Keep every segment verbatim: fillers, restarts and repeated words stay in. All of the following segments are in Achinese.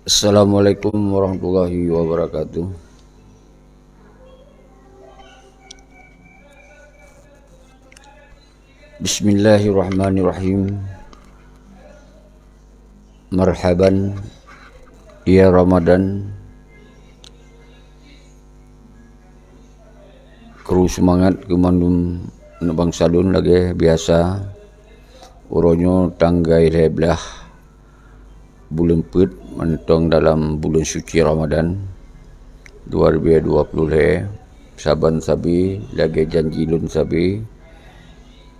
Assalamualaikum warahmatullahi wabarakatuh. Bismillahirrahmanirrahim. Marhaban ya Ramadan. Kru seumangat keu mandum aneuk bansa lôn lagée biasa. Uroe nyoe tanggai lhée blaih buleuen peuet mantong dalam buleuen suci Ramadan dua ribu dua puluh lhée. Saban sabe lagée janji lôn sabe,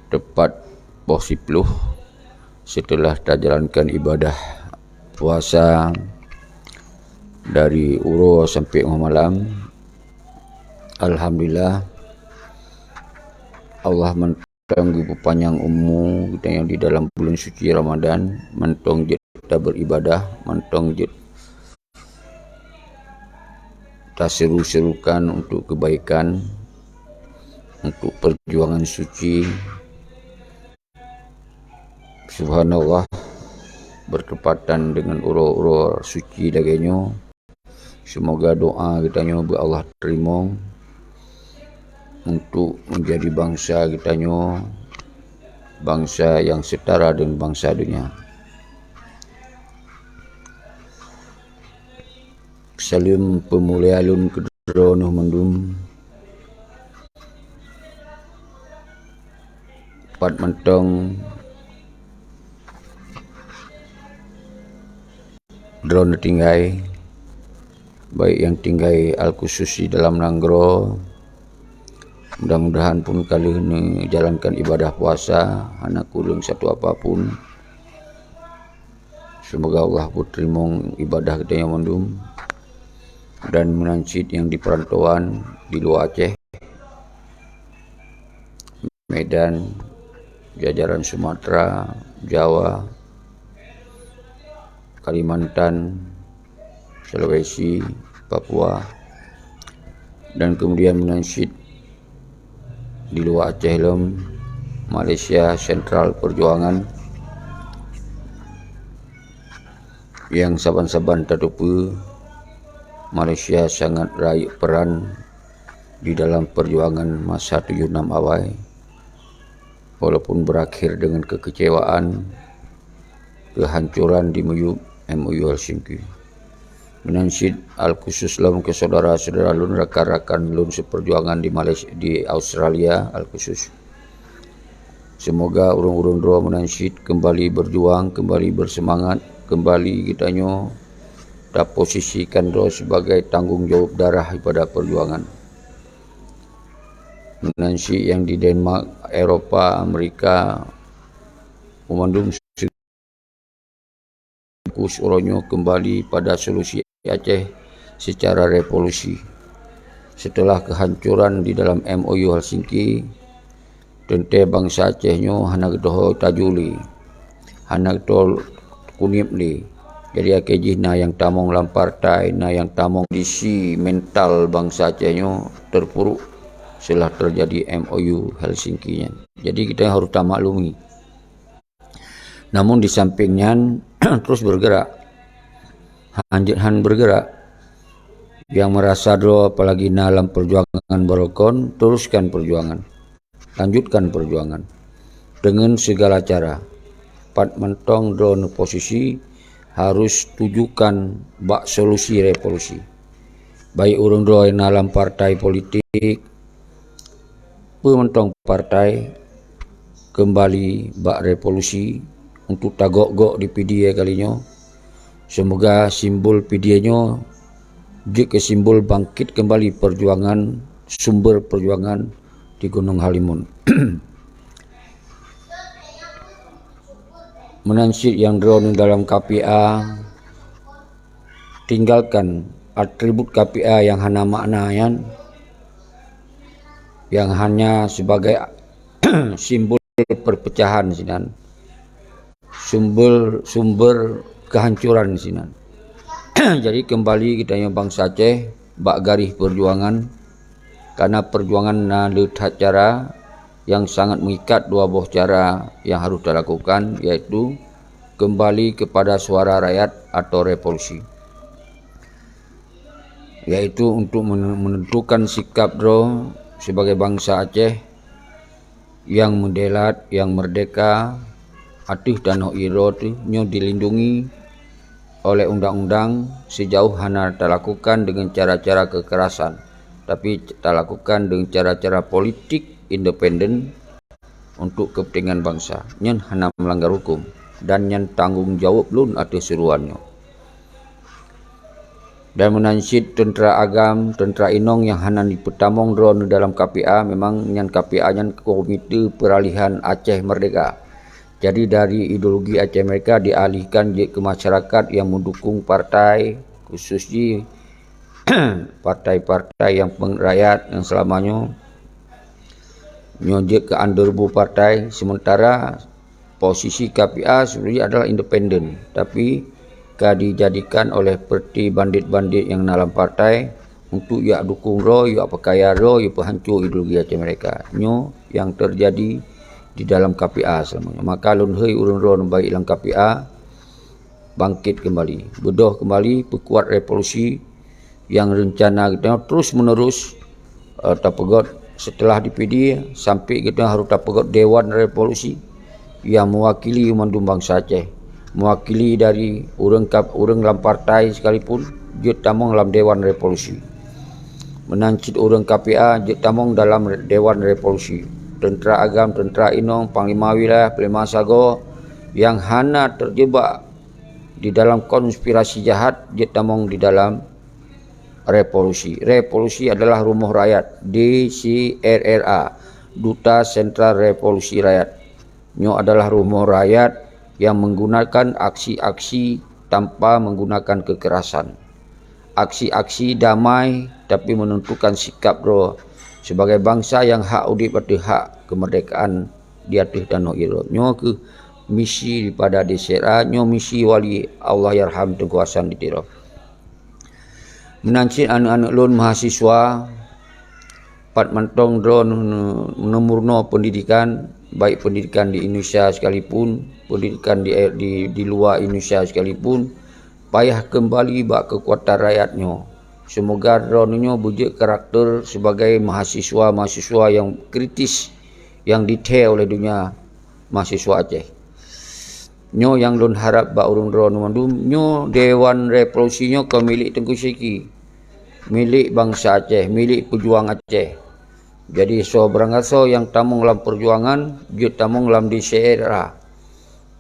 teupat poh siploh seuteulah tajalankan ibadah puasa dari uroe sampoe 'oh malam. Alhamdulillah, Allah mantong geupeupanyang umu geutanyoe di dalam buleuen suci Ramadan, mantong jeuet tabeuribadah, mantong jeuet taseru-serukan untuk keubaikan, untuk peujuangan suci. Subhanallah, bertepatan dengan uroe-uroe suci lagée nyoe, seumoga doa geutanyoe beu Allah teurimong untuk menjadi bansa geutanyoe bansa nyang seutara deungon bansa donya. Saleuem peumulia lôn keu droeneueh mandum. Pat mantong droeneueh tinggai, baik nyang tinggai al-khusus di dalam nanggroe, mudah-mudahan pun ka lheueh neujalankan ibadah puasa hana kureueng satu apapun. Seumoga Allah peuteurimong ibadah geutanyoe mandum dan meunan cit nyang di peurantauan di luwa Aceh, Medan, jajaran Sumatera, Jawa, Kalimantan, Sulawesi, Papua, dan kemudian meunan cit di luwa Aceh lom, Malaysia Sentral Perjuangan, nyang saban-saban tateupeue Malaysia sangat rayeuk peran di dalam perjuangan masa tujoh nam awai, walaupun berakhir dengan kekecewaan, kehancuran di miyueb M O U Helsinki. Meunan cit al-khusus lom keu syedara-syedara lôn, rakan-rakan lôn seuperjuangan di Malaysia, di Australia al-khusus. Seumoga ureuëng-ureuëng droe meunan cit keumbali beujuang, keumbali beuseumangat, keumbali geutanyoe taposisikan droe sibagai tanggong jaweueb darah daripada peujuangan. Meunan cit nyang di Denmark, Eropa, Amerika, u mandum fokus uroe nyoe keumbali pada solusi Aceh seucara revolusi. Seuteulah keuhancuran di dalam M O U Helsinki, teuntée bansa Aceh nyoe hana geutoho taju lé, hana geutoho kunieb lé. Jadi akhé jih na nyang tamong lam partai, na nyang tamong kondisi mental bansa Aceh nyoe teupuruk seuteulah teujadi M O U Helsinki nyan. Jadi kita harus tamaklumi. Namun di samping nyan terus bergerak. Hanjeuet han bergerak. Nyang meurasa droe apalagi na lam peujuangan barokon, teruskan peujuangan. Lanjutkan peujuangan. Deungon sigala cara. Pat mantong droeneueh posisi harus tujukan bak solusi revolusi. Baik ureuëng droe na lam partai politik, peue mantong partai keumbali bak revolusi untuk tagok-gok di P D I kali nyoe. Seumoga simbol P D I nyoe jeuet keu simbol bangkit keumbali peujuangan, sumber peujuangan di Gunong Halimun. Meunan cit nyang droeneueh dalam K P A, tinggalkan atribut K P A nyang hana makna nyan, nyang hanya sibagai simbol perpecahan sinan, sumber-sumber kehancuran sinan. Jadi keumbali geutanyoe bansa Aceh bak garéh peujuangan, karena peujuangan na le that cara nyang sangat meuikat, dua boh cara nyang harôh talakukan, yaitu keumbali keupada suara rakyat atau revolusi. yaitu untuk menentukan sikap droe sibagai bansa Aceh nyang meudelat, nyang meurdeka ateueh tanoh ie droe teuh nyoe dilindungi oleh undang-undang sejauh hana talakukan dengan cara-cara kekerasan, tapi talakukan dengan cara-cara politik independen untuk kepentingan bansa. Nyan hana melanggar hukum dan nyan tanggong jaweueb lôn ateueh seuruan nyoe. Dan meunan cit teuntra agam, teuntra inong nyang hana jipeutamong droeneuh dalam K P A, memang nyan K P A nyan Komite Peuralihan Aceh Merdeka. Jadi dari ideologi Aceh Merdeka dialihkan jeuet keu masyarakat nyang meudukung partai, khusus jih partai-partai nyang peng-, rakyat nyang selama nyoe, nyoe jeuet keu underbu partai, sementara posisi K P A sebenarnya adalah independen, tapi ka dijadikan oleh seperti bandit-bandit nyang na lam partai untuk jak dukung droe, jak peukaya droe, jak peuhanco ideologi Aceh Merdeka. Nyoe nyang terjadi di dalam K P A selama nyoe. Maka lôn hôi ureuëng droeneuh baik lam K P A, bangkit kembali, beudôh kembali, peukuat revolusi nyang reuncana geutanyoe terus-menerus, eh, tapeugöt setelah D P D sampai geutanyoe harôh tapeugöt Dewan Revolusi nyang mewakili mandum bansa Aceh, mewakili dari ureuëng kap-, ureuëng lam partai sekalipun jeuet tamong lam Dewan Revolusi. Meunan cit ureuëng K P A jeuet tamong dalam re-, Dewan Revolusi. Teuntra agam, teuntra inong, panglima wilayah, panglima sagoe nyang hana terjebak di dalam konspirasi jahat jeuet tamong di dalam revolusi. Revolusi adalah rumoh rakyat, D C R R A, Duta Sentral Revolusi Rakyat. Nyoe adalah rumoh rakyat nyang menggunakan aksi-aksi tanpa menggunakan kekerasan. Aksi-aksi damai tapi menentukan sikap droe sebagai bansa nyang hak udeb ateueh hak kemerdekaan di ateueh tanoh ie droe. Nyoe kheueh misi daripada D C R A, nyoe misi Wali Allahyarham Teungku Hasan di Tiro. Meunan cit aneuëk-aneuëk lôn mahasiswa, pat mantong droeneuh neumurno pendidikan, baik pendidikan di Indonesia sekalipun, pendidikan di, di, di luwa Indonesia sekalipun, payah keumbali bak keukuatan rakyat nyoe. Seumoga droeneuh nyoe beujeuet karakter sibagai mahasiswa-mahasiswa nyang kritis nyang jithèe oleh donya mahasiswa Aceh. Nyoe nyang lôn harab bak ureuëng droeneuh mandum, nyoe Dewan Revolusi nyoe kon milék Teungku Syeki, milék bansa Aceh, milék peujuang Aceh. Jadi soe barangkasoe nyang tamong lam peujuangan jeuet tamong lam D C R A.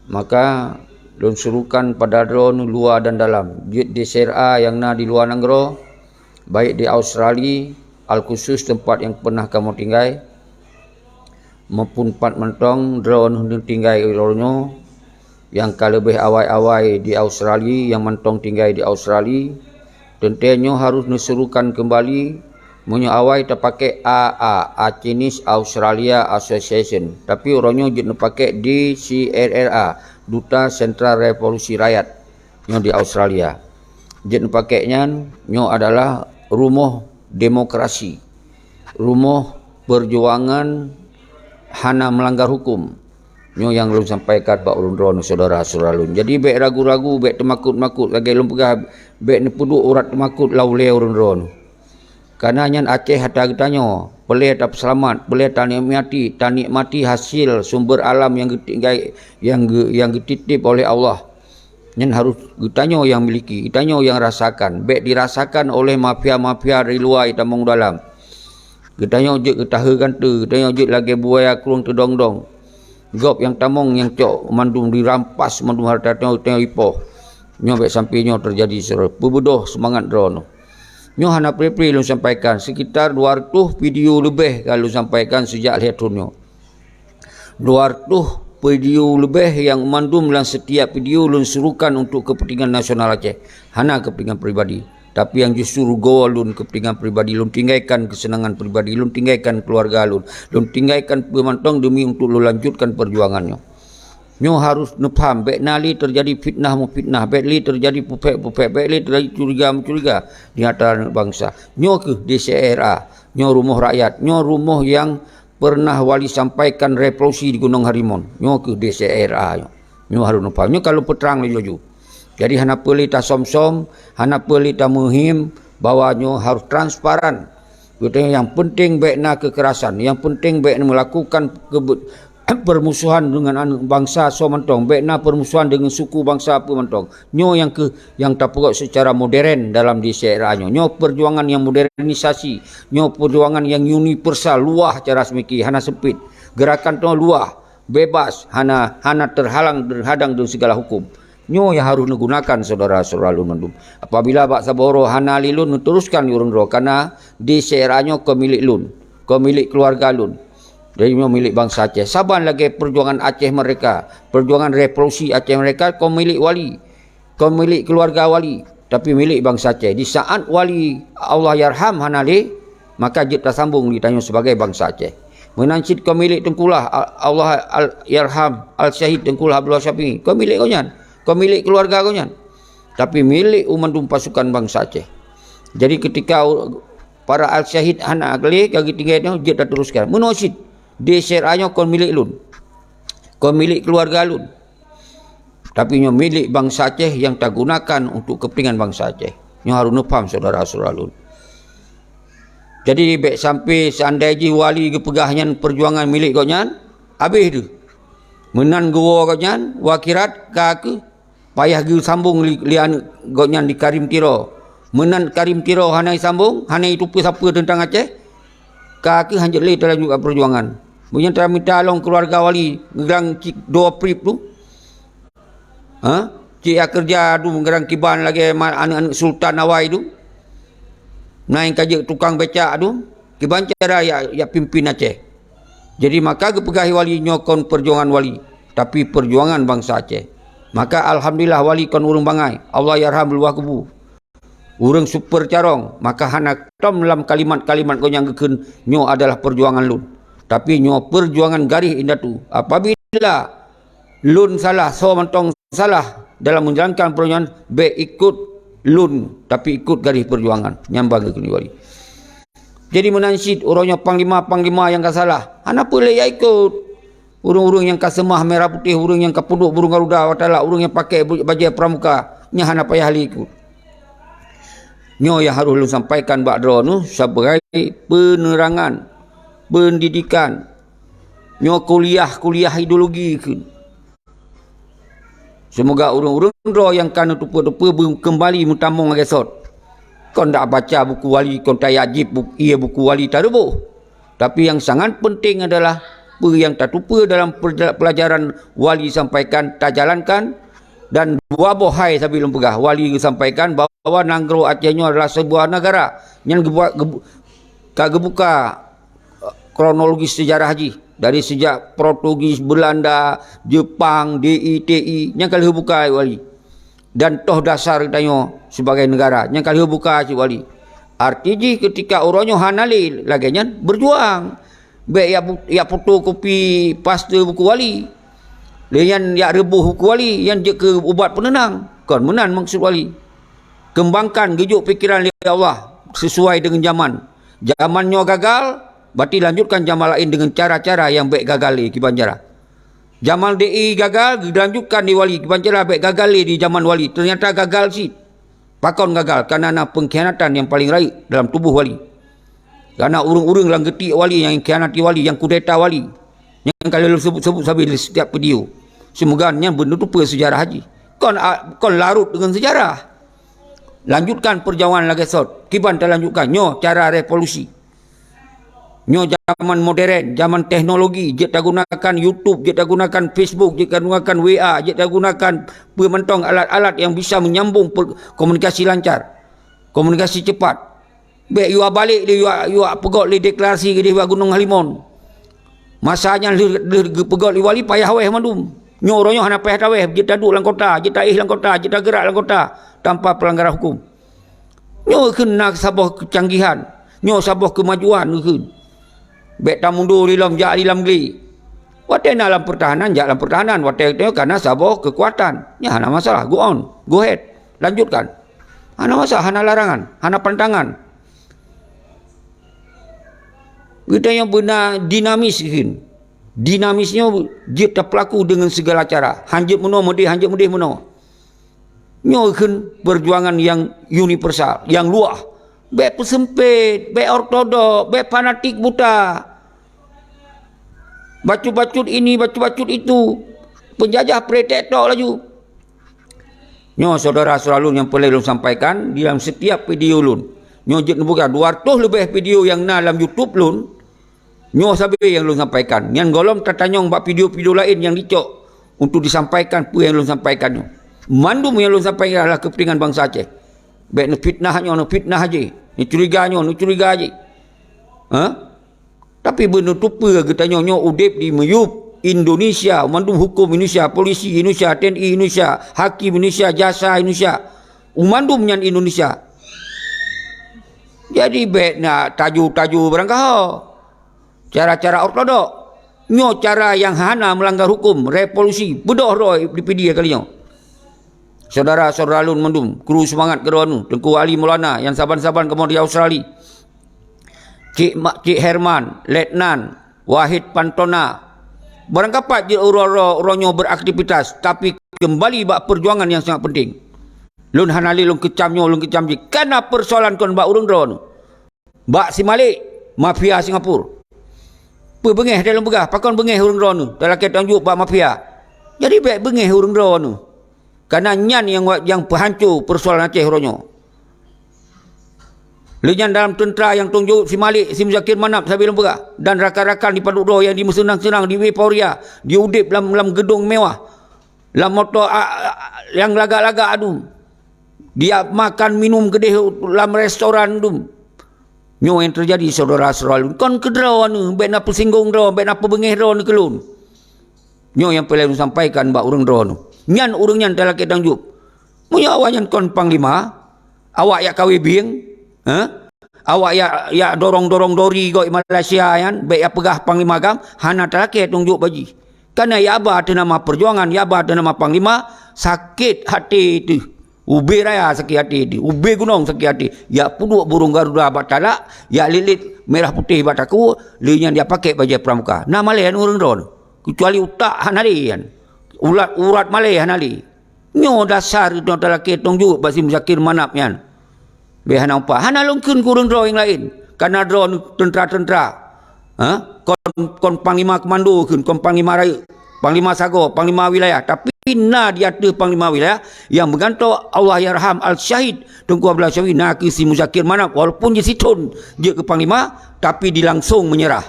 Maka lôn serukan pada droeneuh luwa dan dalam, jeuet D C R A nyang na di luwa nanggroe, baik di Australia, al-khusus teumpat nyang peunah kamoe tinggai, maupun pat mantong droeneuh tinggai uroe nyoe, nyang ka leubeh awai-awai di Australia, nyang mantong tinggai di Australia, teuntèe nyoe harôh neuserukan keumbali, meunyoe awai tapakék A A, Achinese Australia Association, tapi uroe nyoe jeuet neupakék D C R R A, Duta Sentral Revolusi Rakyat, nyoe di Australia. Jeuet neupakék nyan, nyoe adalah rumoh demokrasi, rumoh peujuangan hana meulanggar huköm. Nyoe nyang lôn sampaikan bak ureuëng droeneuh syedara-syedara lôn. Jadi bék ragu-ragu, bék teumakot-makot, lagée lôn peugah, bék neupeuduek urat teumakot lam ulée ureuëng droeneuh. Kareuna nyan Aceh atra geutanyoe, peureulée tapeuseulamat, peureulée tanikmati, tanikmati hasil sumber alam nyang geutinggai, nyang geu-, nyang geutitip oleh Allah. Nyan harôh geutanyoe nyang miliki, geutanyoe nyang rasakan. Bék dirasakan oleh mafia-mafia dari luwa nyang tamong dalam. Geutanyoe jeuet geutahe gante, geutanyoe jeuet lagée buaya krueng teudong-dong. Gob nyang tamong nyang cok mandum dirampas mandum hareuta tanyoe, tanyoe ipoh. Nyoe bék sampai nyoe teujadi, syedara. Peubeudôh seumangat droeneuh. Nyoe hana pri-pri lôn sampaikan, sekitar dua ratus video leubeh ka lôn sampaikan sejak lhée thon nyoe. Dua ratus video leubeh nyang mandum lam setiap video lôn serukan untuk kepentingan nasional Aceh, hana kepentingan pribadi. Tapi nyang justru rugoe lôn kepentingan pribadi, lôn tinggaikan keuseunangan pribadi, lôn tinggaikan keuluwarga lôn, lôn tinggaikan peue mantong demi untuk lôn lanjutkan peujuangan nyoe. Nyoe harôh neupham, bék na lé teujadi fitnah-meufitnah, bék lé teujadi peuphét-peuphét, bék lé teujadi curiga-meucuriga di antara bansa. Nyoe kheueh D C R A, nyoe rumoh rakyat, nyoe rumoh nyang peureunah Wali sampaikan revolusi di Gunong Harimon. Nyoe kheueh D C R A nyoe. Nyoe harôh neupham. Nyoe ka lôn peutrang laju-laju. Jadi hana peue lé tasöm-söm, hana peue lé tameuhiem, bahwa nyoe harus transparan. Geutanyoe nyang penting bék na kekerasan, nyang penting bék na melakukan kebe-, permusuhan dengan aneuk bangsa soe mantong, bék na permusuhan dengan suku bangsa peue mantong. Nyoe nyang keuh nyang tapeugah secara modern dalam di syariah nyoe. Nyoe perjuangan nyang modernisasi, nyoe perjuangan nyang universal, luwah cara seumiké, hana sempit. Gerakan nyoe luwah, bebas, hana, hana terhalang, terhadang deungon segala hukum. Nyoe nyang harôh neugunakan syedara-syedara lôn mandum. Apabila bak saboh uroe hana lé lôn neuteruskan di ureuëng droe, karena di syariah nyoe kon milék lôn, kon milék keuluwarga lôn. Jadi nyoe milék bansa Aceh. Saban lagée perjuangan Aceh Merdeka, perjuangan revolusi Aceh Merdeka kon milék wali, kon milék keuluwarga wali, tapi milék bansa Aceh. Di saat wali Allahyarham hana lé, maka jeuet tasambong di tanyoe sibagai bansa Aceh. Meunan cit kon milék Teungku Lah, Al-, Allahyarham Al-Syahid Teungku Lah Abdullah Syafi'i, kon milék gobnyan, kon milék keuluwarga gobnyan, tapi milék u mandum pasukan bansa Aceh. Jadi ketika u-, para Al-Syahid hana lé ka geutinggai nyoe, jeuet tateruskan. Meunoe cit, di syariah nyoe kon milék lôn, kon milék keuluwarga lôn, tapi nyoe milék bansa Aceh nyang tagunakan untuk kepentingan bansa Aceh. Nyoe harôh neupham syedara-syedara lôn. Jadi bék sampai seandai jih wali geupeugah nyan perjuangan milék gobnyan, habéh deuh. Meunan geuwoe gobnyan u akhirat ka keuh payah geusambong lé, lé aneuk gobnyan di Karim Tiro. Meunan Karim Tiro hana jisambong, hana jiteupeue sapeue teuntang Aceh, ka keuh hanjeuet lé talanjut perjuangan. Meunyoe tamita lom keuluwarga wali, geurang cit dua prib tu, ha? Cit jak keureuja tu geurang kiban lagée ma-, aneuk-aneuk sultan awai tu, na nyang ka jeuet tukang becak tu, kiban cara jak, jak pimpin Aceh. Jadi maka geupeugah wali nyoe kon perjuangan wali, tapi perjuangan bansa Aceh. Maka alhamdulillah wali kon ureuëng bangai, Allahyarham luwah kubu. Ureuëng super carông, maka hana tom lam kalimat-kalimat gobnyan geukheun nyoe adalah perjuangan lôn. Tapi nyoe perjuangan garéh indatu. Apabila lôn salah, soe mantong salah dalam menjalankan perjuangan, bék ikot lôn, tapi ikot garéh perjuangan. Nyan ban geukheun wali. Jadi meunan cit uroe nyoe panglima-panglima nyang ka salah, hana peue lé jak ikot. Ureuëng-ureuëng nyang ka seumah merah putéh, ureuëng nyang ka peuduek burung garuda, watala ureuëng nyang pakai bu-, bajée pramuka, nyan hana payah lé ikot. Nyoe nyang harôh lôn sampaikan bak droeneuh sabagai peuneurangan, peundidikan. Nyoe kuliah-kuliah ideologi kheun. Seumoga ureuëng-ureuëng droe nyang ka neuteupeue-teupeue beukeumbali meutamong lagée sot. Kon dak baca buku wali, kon tajak jieb bu-, ié buku wali tareuboh. Tapi nyang sangat penting adalah peue nyang tateupeue dalam perja-, pelajaran wali sampaikan tajalankan, dan dua boh hai sabe lôn peugah. Wali geusampaikan bahwa nanggroe Aceh nyoe adalah sebuah negara. Nyan geubuat, geubu-, ka geubuka kronologi sejarah jih, dari sejak Portugis, Belanda, Jepang, D I, T I, nyang ka lheueh buka wali. Dan toh dasar geutanyoe sibagai negara, nyang ka lheueh buka cit wali. Arti jih ketika uroe nyoe hana lé lagée nyan, berjuang. Bék jak bu-, jak fotokopi paste buku wali. Lé nyan jak reuboh buku wali, nyan jeuet keu ubat peunenang. Kon meunan maksud wali. Kembangkan geujok pikeran lé Allah sesuai deungon jaman. Jaman nyoe gagal, berarti lanjutkan jaman laén deungon cara-cara nyang bék gagal lé kiban cara. Jaman D I gagal, geulanjutkan di wali kiban cara bék gagal lé di jaman wali. Ternyata gagal cit. Pakon gagal? Karena na pengkhianatan nyang paleng rayeuk dalam tuboh wali. Karena ureuëng-ureuëng nyang geutiek wali, nyang khianati wali, nyang kudeta wali, nyang ka lheueh lôn sebut-sebut sabe di setiap video. Seumoga nyan beuneuteupeu seujarah jih. Kon a-, kon larot deungon seujarah. Lanjutkan perjuangan lagée sot. Kiban talanjutkan. Nyoe cara revolusi. Nyoe jaman modern, jaman teknologi. Jeuet tagunakan YouTube, jeuet tagunakan Facebook, jeuet tagunakan W A, jeuet tagunakan peue mantong alat-alat nyang bisa menyambung per-, komunikasi lancar, komunikasi cepat. Bék yue balék lé, yue, yue peugét lé deklarasi keudeh bak Gunong Halimon. Masa nyan lheueh, lheueh geupeugét lé wali payah wéh mandum. Nyoe uroe nyoe hana payah tawéh, jeuet taduek lam kota, jeuet taéh lam kota, jeuet tageurak lam kota tanpa pelanggaran hukum. Nyoe kheun na saboh keucanggihan, nyoe saboh keumajuan kheun. Bék tamundur lé lom jak di lam glé. Watée na lam peurtahanan, jak lam peurtahanan. Watée nyoe ka na saboh keukuatan. Nyan hana masalah. Go on, go ahead. Lanjutkan. Hana masalah, hana larangan, hana pantangan. Geutanyoe beuna dinamis kheun. Dinamis nyoe jeuet tapeulaku deungon segala cara. Hanjeuet meunoe meudeh, hanjeuet meudeh meunoe. Nyoe kheun perjuangan nyang universal, nyang luwah. Bék peuseumpét, bék ortodok, bék fanatik buta. Bacut-bacut ini, bacut-bacut itu. Penjajah pretek tok laju. Nyoe syedara-syedara lôn nyang peureulée lôn sampaikan di dalam setiap video lôn. Nyoe jeuet neubuka dua ratus leubeh video nyang na lam YouTube lôn. Nyoe sabe nyang lôn sampaikan. Nyan gohlom tatanyong bak video-video laén nyang dicok untuk disampaikan peue nyang lôn sampaikan nyoe. Mandum nyang lôn sampaikan adalah keupeuntengan bansa Aceh. Bék neufitnah nyoe, neufitnah jih. Neucuriga nyoe, neucuriga jih. Ha? Tapi beuneutupeue geutanyoe nyoe udeb di miyueb Indonesia, mandum huköm Indonesia, polisi Indonesia, T N I Indonesia, hakim Indonesia, jasa Indonesia. Mandum nyan Indonesia. Jadi bék na taju-taju barangkaho. Cara-cara ortodok. Nyoe cara nyang hana meulanggar huköm, revolusi, beudôh droe di Pidie kali nyoe. Syedara-syedara lôn mandum, kru seumangat keudroe nyoe, Teungku Ali Maulana nyang saban-saban kamoe di Australia. Cik Ma-, Cik Herman, Letnan, Wahid Pantona. Barangkapat jeuet uroe-uroe nyoe beraktivitas, tapi keumbali bak peujuangan nyang sangat penting. Lôn hana lé lôn keucam nyoe, lôn keucam jih. Kana peusoalan kon bak ureuëng droe nyoe. Bak si Malik, mafia Singapura. Peubeungéh dalam peugah, pakon beungéh ureuëng droeneuh, talakée tanjok bak mafia. Jadi bék beungéh ureuëng droeneuh. Karena nyan nyang, nyang peuhanco peusoalan Aceh uroe nyoe. Lé nyan dalam teuntra nyang tong jaweueb si Malik, si Muzakir Manab sabe lôn peugah, dan rakan-rakan di padub droe nyang dimeuseunang-seunang di euforia, di udeb lam, lam geudong mewah. Lam moto a, a, a, nyang lagak-lagak adu. Dia makan minum keudeh lam restoran dum. Nyoe nyang teujadi syedara-syedara lôn. Kon keudroe nyoe, bék na peusinggong droe, bék na peubeungéh droe nyoe keu lôn. Nyoe nyang peureulée lôn sampaikan bak ureuëng droe nyoe. Nyan ureuëng nyan talakée tanjok. Meunyoe awak nyan kon panglima, awak jak kawé bieng, ha? Awak jak, jak dorong-dorong dori gok Malaysia nyan, bék jak peugah panglima GAM, hana talakée tanjok bak jih. Karena jak ba ateueh nama peujuangan, jak ba ateueh nama panglima, sakét até teuh. Ubé raya sakét até teuh, ubé gunong sakét até. Jak peuduek burông Garuda bak talak, jak liet-liet merah putéh bak takue, lé nyan jak pakék bajée pramuka. Na malée ureuëng droe. Kecuali utak hana lé nyan. Ulat urat malée hana lé. Nyoe dasar geutanyoe talakée tanjok bak si Muzakir Manab nyan. Bék hana upah. Hana lôn kheun keu ureuëng droe nyang laén. Kana droe teuntra-teuntra. Ha? Kon, kon panglima komando kheun, kon panglima rayeuk. Panglima sagoe, panglima wilayah. Tapi na di ateueh panglima wilayah nyang meugantoe Allahyarham Al-Syahid Teungku Abdullah Syawi na keu si Muzakir Manab. Walaupun jisithon jeuet keu panglima, tapi dilangsong meunyeurah.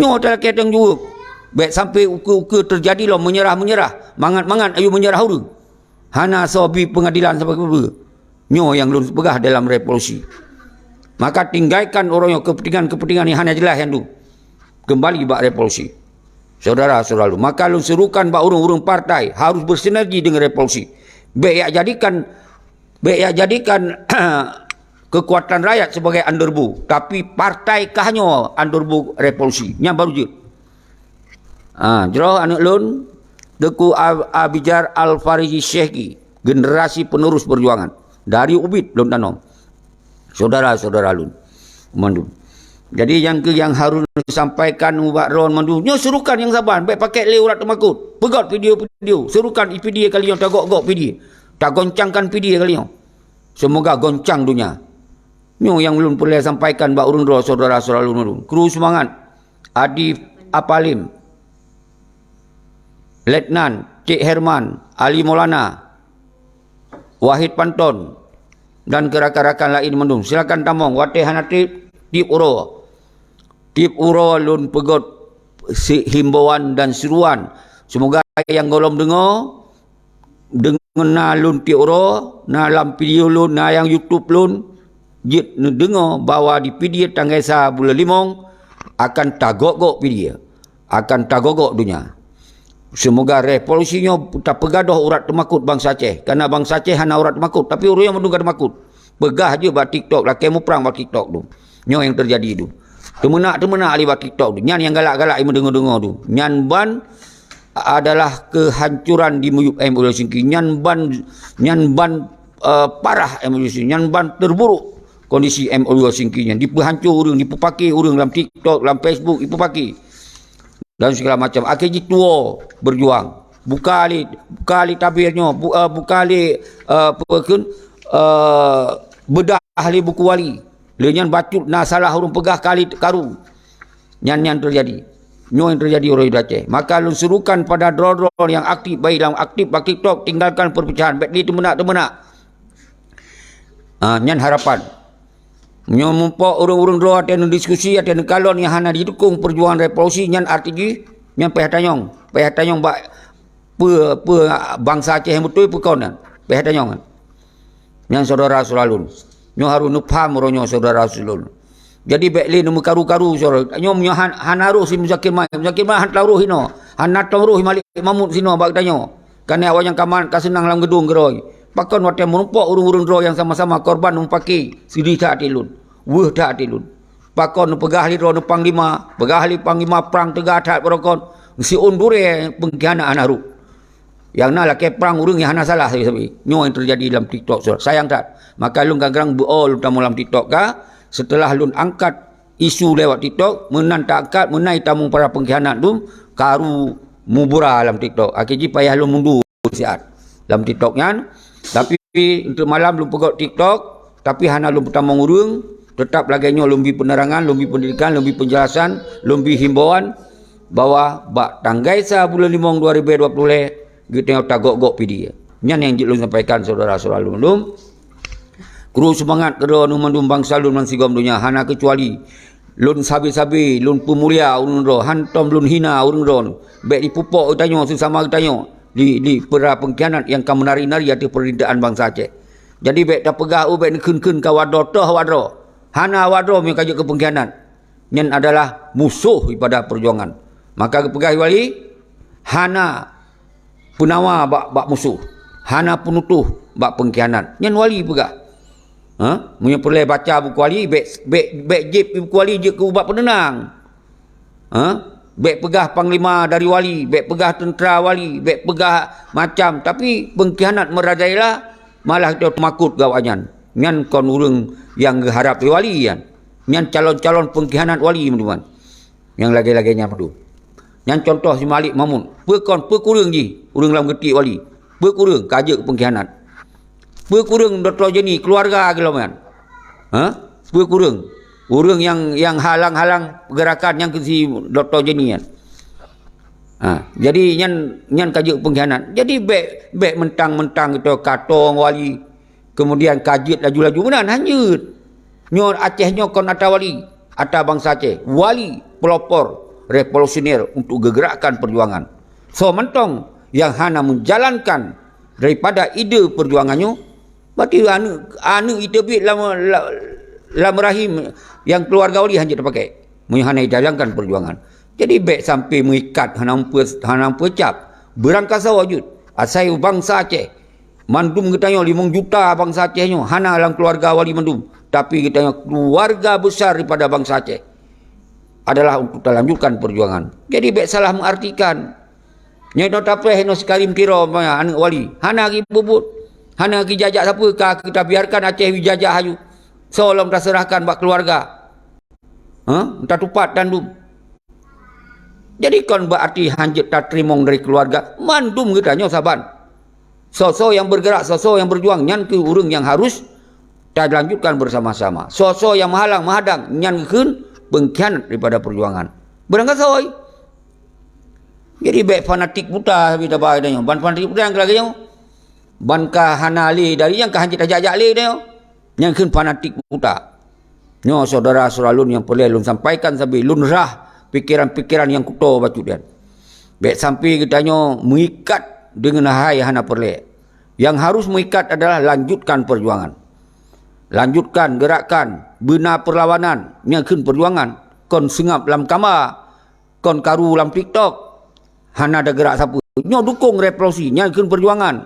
Nyoe talakée tanjok. Bék sampai ukeue-ukeue teujadi lom meunyeurah-meunyeurah. Mangat-mangat ayue meunyeurah ureuëng. Hana soe bi peungadilan sabe peue. Nyoe nyang lôn peugah dalam revolusi. Maka tinggalkan uroe nyoe keupeuntengan-keupeuntengan nyang hana jeulaih nyan dum. Keumbali bak revolusi. Syedara-syedara lôn, maka lôn seurukan bak ureuëng-ureuëng partai harus bersinergi dengan revolusi. Bék jak jadikan, bék jak jadikan keukuatan rakyat sebagai underbu, tapi partai kah nyoe underbu revolusi. Nyan baru jeuet. Ha, jroh aneuëk lôn, Teungku Ab-, Abijar Al-Fariji Syehgi, generasi penerus perjuangan. Dari ubit lôn tanom. Syedara-syedara lôn. Mandum. Jadi, nyang keu nyang harus sampaikan ubak droe mandum. Nyoe seurukan nyang saban, bék pakék lé urat teumakot. Peugét video-video, seurukan i Pidie kali nyoe tagok-gok Pidie. Tagoncangkan Pidie kali nyoe. Seumoga goncang donya. Nyoe nyang lôn peureulée sampaikan bak ureuëng droe syedara-syedara lôn mandum. Kru seumangat. Adi Apalim, Letnan, Cik Herman, Ali Maulana, Wahid Panton, dan keu rakan-rakan laén mandum. Silakan tamong, watée hana tieb, tieb uroe. Tieb uroe lôn peugét si-, himbauan dan seruan. Seumoga nyang gohlom deungoe, deungon na lôn tieb uroe, na lam video lôn, na nyang YouTube lôn, jeuet neudeungoe bahwa di Pidie tanggai sa buleuen limong akan tagok-gok Pidie, akan tagok-gok donya. Seumoga revolusi nyoe tapeugadôh urat teumakot bansa Aceh, karena bansa Aceh hana urat teumakot, tapi ureuëng mandum ka teumakot. Peugah jeuet bak TikTok, lakée muprang bak TikTok tu. Nyoe nyang teujadi tu. Teumeunak-teumeunak lé bak TikTok tu. Nyan nyang galak-galak meudeungoe-deungoe tu. Nyan ban adalah kehancuran di miyueb M O U Helsinki. Nyan ban, nyan ban, eh, parah M O U Helsinki. Nyan ban terburuk kondisi M O U Helsinki nyan. Dipeuhanco ureuëng, dipeupaki ureuëng lam TikTok, lam Facebook, dipeupaki. Dan segala macam. Akhé jih tuwoe berjuang. Buka lé, buka lé tabir nyoe, bu-, eh, buka lé, eh, apa kheun, eh, beudah lé Buku Wali. Lé nyan bacut na salah ureuëng peugah kali karu. Nyan, nyan teujadi. Nyoe nyang teujadi uroe di Aceh. Maka lôn serukan pada droe-droe nyang aktif, baik lam aktif bak TikTok, tinggalkan perpecahan. Bék lé teumeunak-teumeunak. Ah, nyan harapan. Nyoe muphom ureuëng-ureuëng droe watée neudiskusi, watée neukalon nyang hana jidukong peujuangan revolusi, nyan arti jih, nyan payah tanyong. Payah tanyong bak peue, peue bansa Aceh nyang beutôi peue kon nyan. Payah tanyong nyan. Nyan syedara-syedara lôn. Nyoe harôh neupaham uroe nyoe syedara-syedara lôn. Jadi bék lé neumeukaru-karu syedara. Nyoe meunyoe han-, hana roh si Muzakir Maik. Muzakir Maik han teuroh inoe. Hana teuroh Malik Mahmud sinoe bak geutanyoe. Karena awak nyang ka mat ka seunang lam geudong keudroe. Pakon watée meurumpok ureuëng-ureuëng droe nyang sama-sama korban meupaké, sedih that até lôn, weueh that até lôn. Pakon neupeugah lé droeneuh panglima, peugah lé panglima prang teuga that barokon, siôn durée peungkhianat hana rhot. Nyang na lakée prang ureuëng nyang hana salah sabe-sabe. Nyoe nyang teujadi lam TikTok, sayang that. Maka lôn kadang-kadang beu-o lôn tamong lam TikTok ka, seuteulah lôn angkat isu lewat TikTok, meunan taangkat, meunan tamong para peungkhianat dum, karu mubura lam TikTok. Akhé jih payah lôn mundur siat lam TikTok nyan. Tapi untuk malam lôn peugöt TikTok, tapi hana lôn peutamong ureuëng, teutap lagée nyoe lôn bi peunerangan, lôn bi peundidikan, lôn bi peunjelasan, lôn bi himbauan bahwa bak tanggai sa buleuen limong dua ribu dua puluh lhée, geutanyoe tagok-gok pidie. Nyan nyang jeuet lôn sampaikan syedara-syedara lôn. Kru seumangat keudroe neuh mandum bansa lôn lam sigom donya hana keucuali. Lôn sabe-sabe, lôn peumulia ureuëng droe, hántom lôn hina ureuëng droe. Bék jipupok geutanyoe seusama geutanyoe di, di peura peungkhianat nyang ka meunari-nari ateueh peurintahan bansa Aceh. Jadi bék tapeugah, "Oh, bék neukheun-kheun ka awak droe," toh awak droe. Hana awak droe meunyoe ka jeuet keu peungkhianat. Nyan adalah musoh daripada peujuangan. Maka geupeugah wali, hana peunawa bak, bak musoh, hana peunutoh bak peungkhianat. Nyan wali peugah. Ha? Meunyoe peureulée baca buku wali, bék, bék, bék jieb buku wali jeuet keu ubat peuneunang. Ha? Bék peugah panglima dari wali, bék peugah teuntra wali, bék peugah macam, tapi peungkhianat meurajalela malah teumakot gawak nyan. Nyan kon ureuëng nyang geuharab lé wali nyan. Nyan calon-calon peungkhianat wali, teman-teman. Nyang lagée-lagée nyan padum. Nyan contoh si Malik Mahmud. Peue kon, peue kureueng jih ureuëng lam geutiek wali? Peue kureueng ka jeuet peungkhianat? Peue kureueng Dokto Jenny keuluwarga geulom nyan? Ha? Peue kureueng? Ureuëng nyang, nyang halang-halang peugerakan nyang keu si Dokto Jenny nyan. Ha, jadi nyan, nyan ka jeuet peungkhianat. Jadi bék, bék mentang-mentang geutanyoe katong wali. Keumudian ka jeuet laju-laju meunan, han jeuet. Nyoe Aceh nyoe kon atra wali, atra bansa Aceh. Wali, pelopor, revolusioner untuk geugerakkan peujuangan. Soe mantong nyang hana meujalankan daripada ide peujuangan nyoe, berarti aneuëk, aneuëk jiteubiet lam, la-, lam rahim nyang keuluwarga wali han jeuet teupaké. Meunyoe hana jijalankan peujuangan. Jadi bék sampai meuikat hana meupe-, hana meupeucab. Beurangkasoe jeuet asai bansa Aceh. Mandum geutanyoe limong juta bansa Aceh nyoe hana lam keuluwarga wali mandum, tapi geutanyoe keuluwarga besar daripada bansa Aceh adalah untuk talanjutkan peujuangan. Jadi bék salah meuartikan. Nyoe inoe tapreh inoe si Karim Tiro, aneuëk wali, hana geububuet, hana geujajak sapeue, ka tabiarkan Aceh jijajah aju. Soe lom taseurahkan bak keuluwarga. Ha? Tatupat dan dum. Jadi kon berarti han jeuet tateurimong dari keuluwarga, mandum geutanyoe saban. Soe-soe nyang bergerak, soe-soe nyang berjuang, nyan keuh ureuëng nyang harus talanjutkan bersama-sama. Soe-soe nyang meuhalang, meuhadang, nyan keuh peungkhianat daripada peujuangan. Beurangkasoe. Jadi bék fanatik buta sabe taba geutanyoe. Ban fanatik buta nyang lagée nyoe. Ban ka hana lé dari nyang ka han jeuet tajak-jak lé geutanyoe. Nyan keuh fanatik buta. Nyoe syedara-syedara lôn nyang peureulée lôn sampaikan sabe lôn rhah pikeran-pikeran nyang kuto bacut nyan. Bék sampai geutanyoe meuikat deungon hai hana peureulée. Nyang harus meuikat adalah lanjutkan peujuangan. Lanjutkan, gerakkan, beuna peurlawanan, nyan kheun peujuangan. Kon seungab lam kama, kon karu lam TikTok. Hana teugerak sapeue. Nyoe dukong revolusi, nyan kheun peujuangan.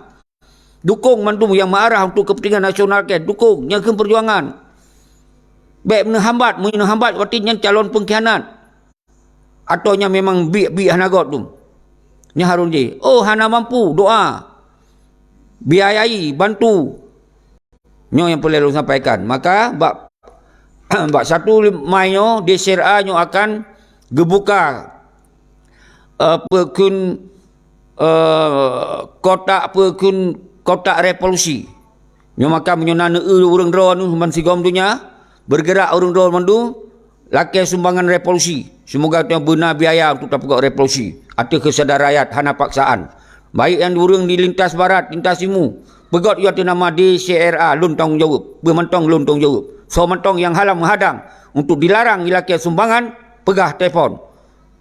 Dukong mandum nyang meuarah untuk kepentingan nasional keu dukong, nyan kheun peujuangan. Bék neuhambat, meunyoe neuhambat berarti nyan calon peungkhianat. Atawa nyan memang biek-biek hana göt dum. Nyan harôh jih, oh hana mampu, doa. Biayai, bantu. Nyoe nyang peureulée lôn sampaikan. Maka bak, bak satu Mai nyoe, D C R A nyoe akan geubuka eh, peue kheun, eh, kotak peue kheun, kotak revolusi. Nyoe maka meunyoe na neueu ureuëng droeneuh ban sigom donya, Bergerak ureuëng droe mandum, lakée sumbangan revolusi. Seumoga tanyoe beuna biaya untuk tapeugét revolusi ateueh keusadaran rakyat hana paksaan. Baik nyang ureuëng di lintas barat, lintas timu, peugét yue ateueh nama D C R A, lôn tanggong jaweueb. Peue mantong lôn tanggong jaweueb. Soe mantong nyang halang meuhadang untuk dilarang ilakée sumbangan, peugah telepon.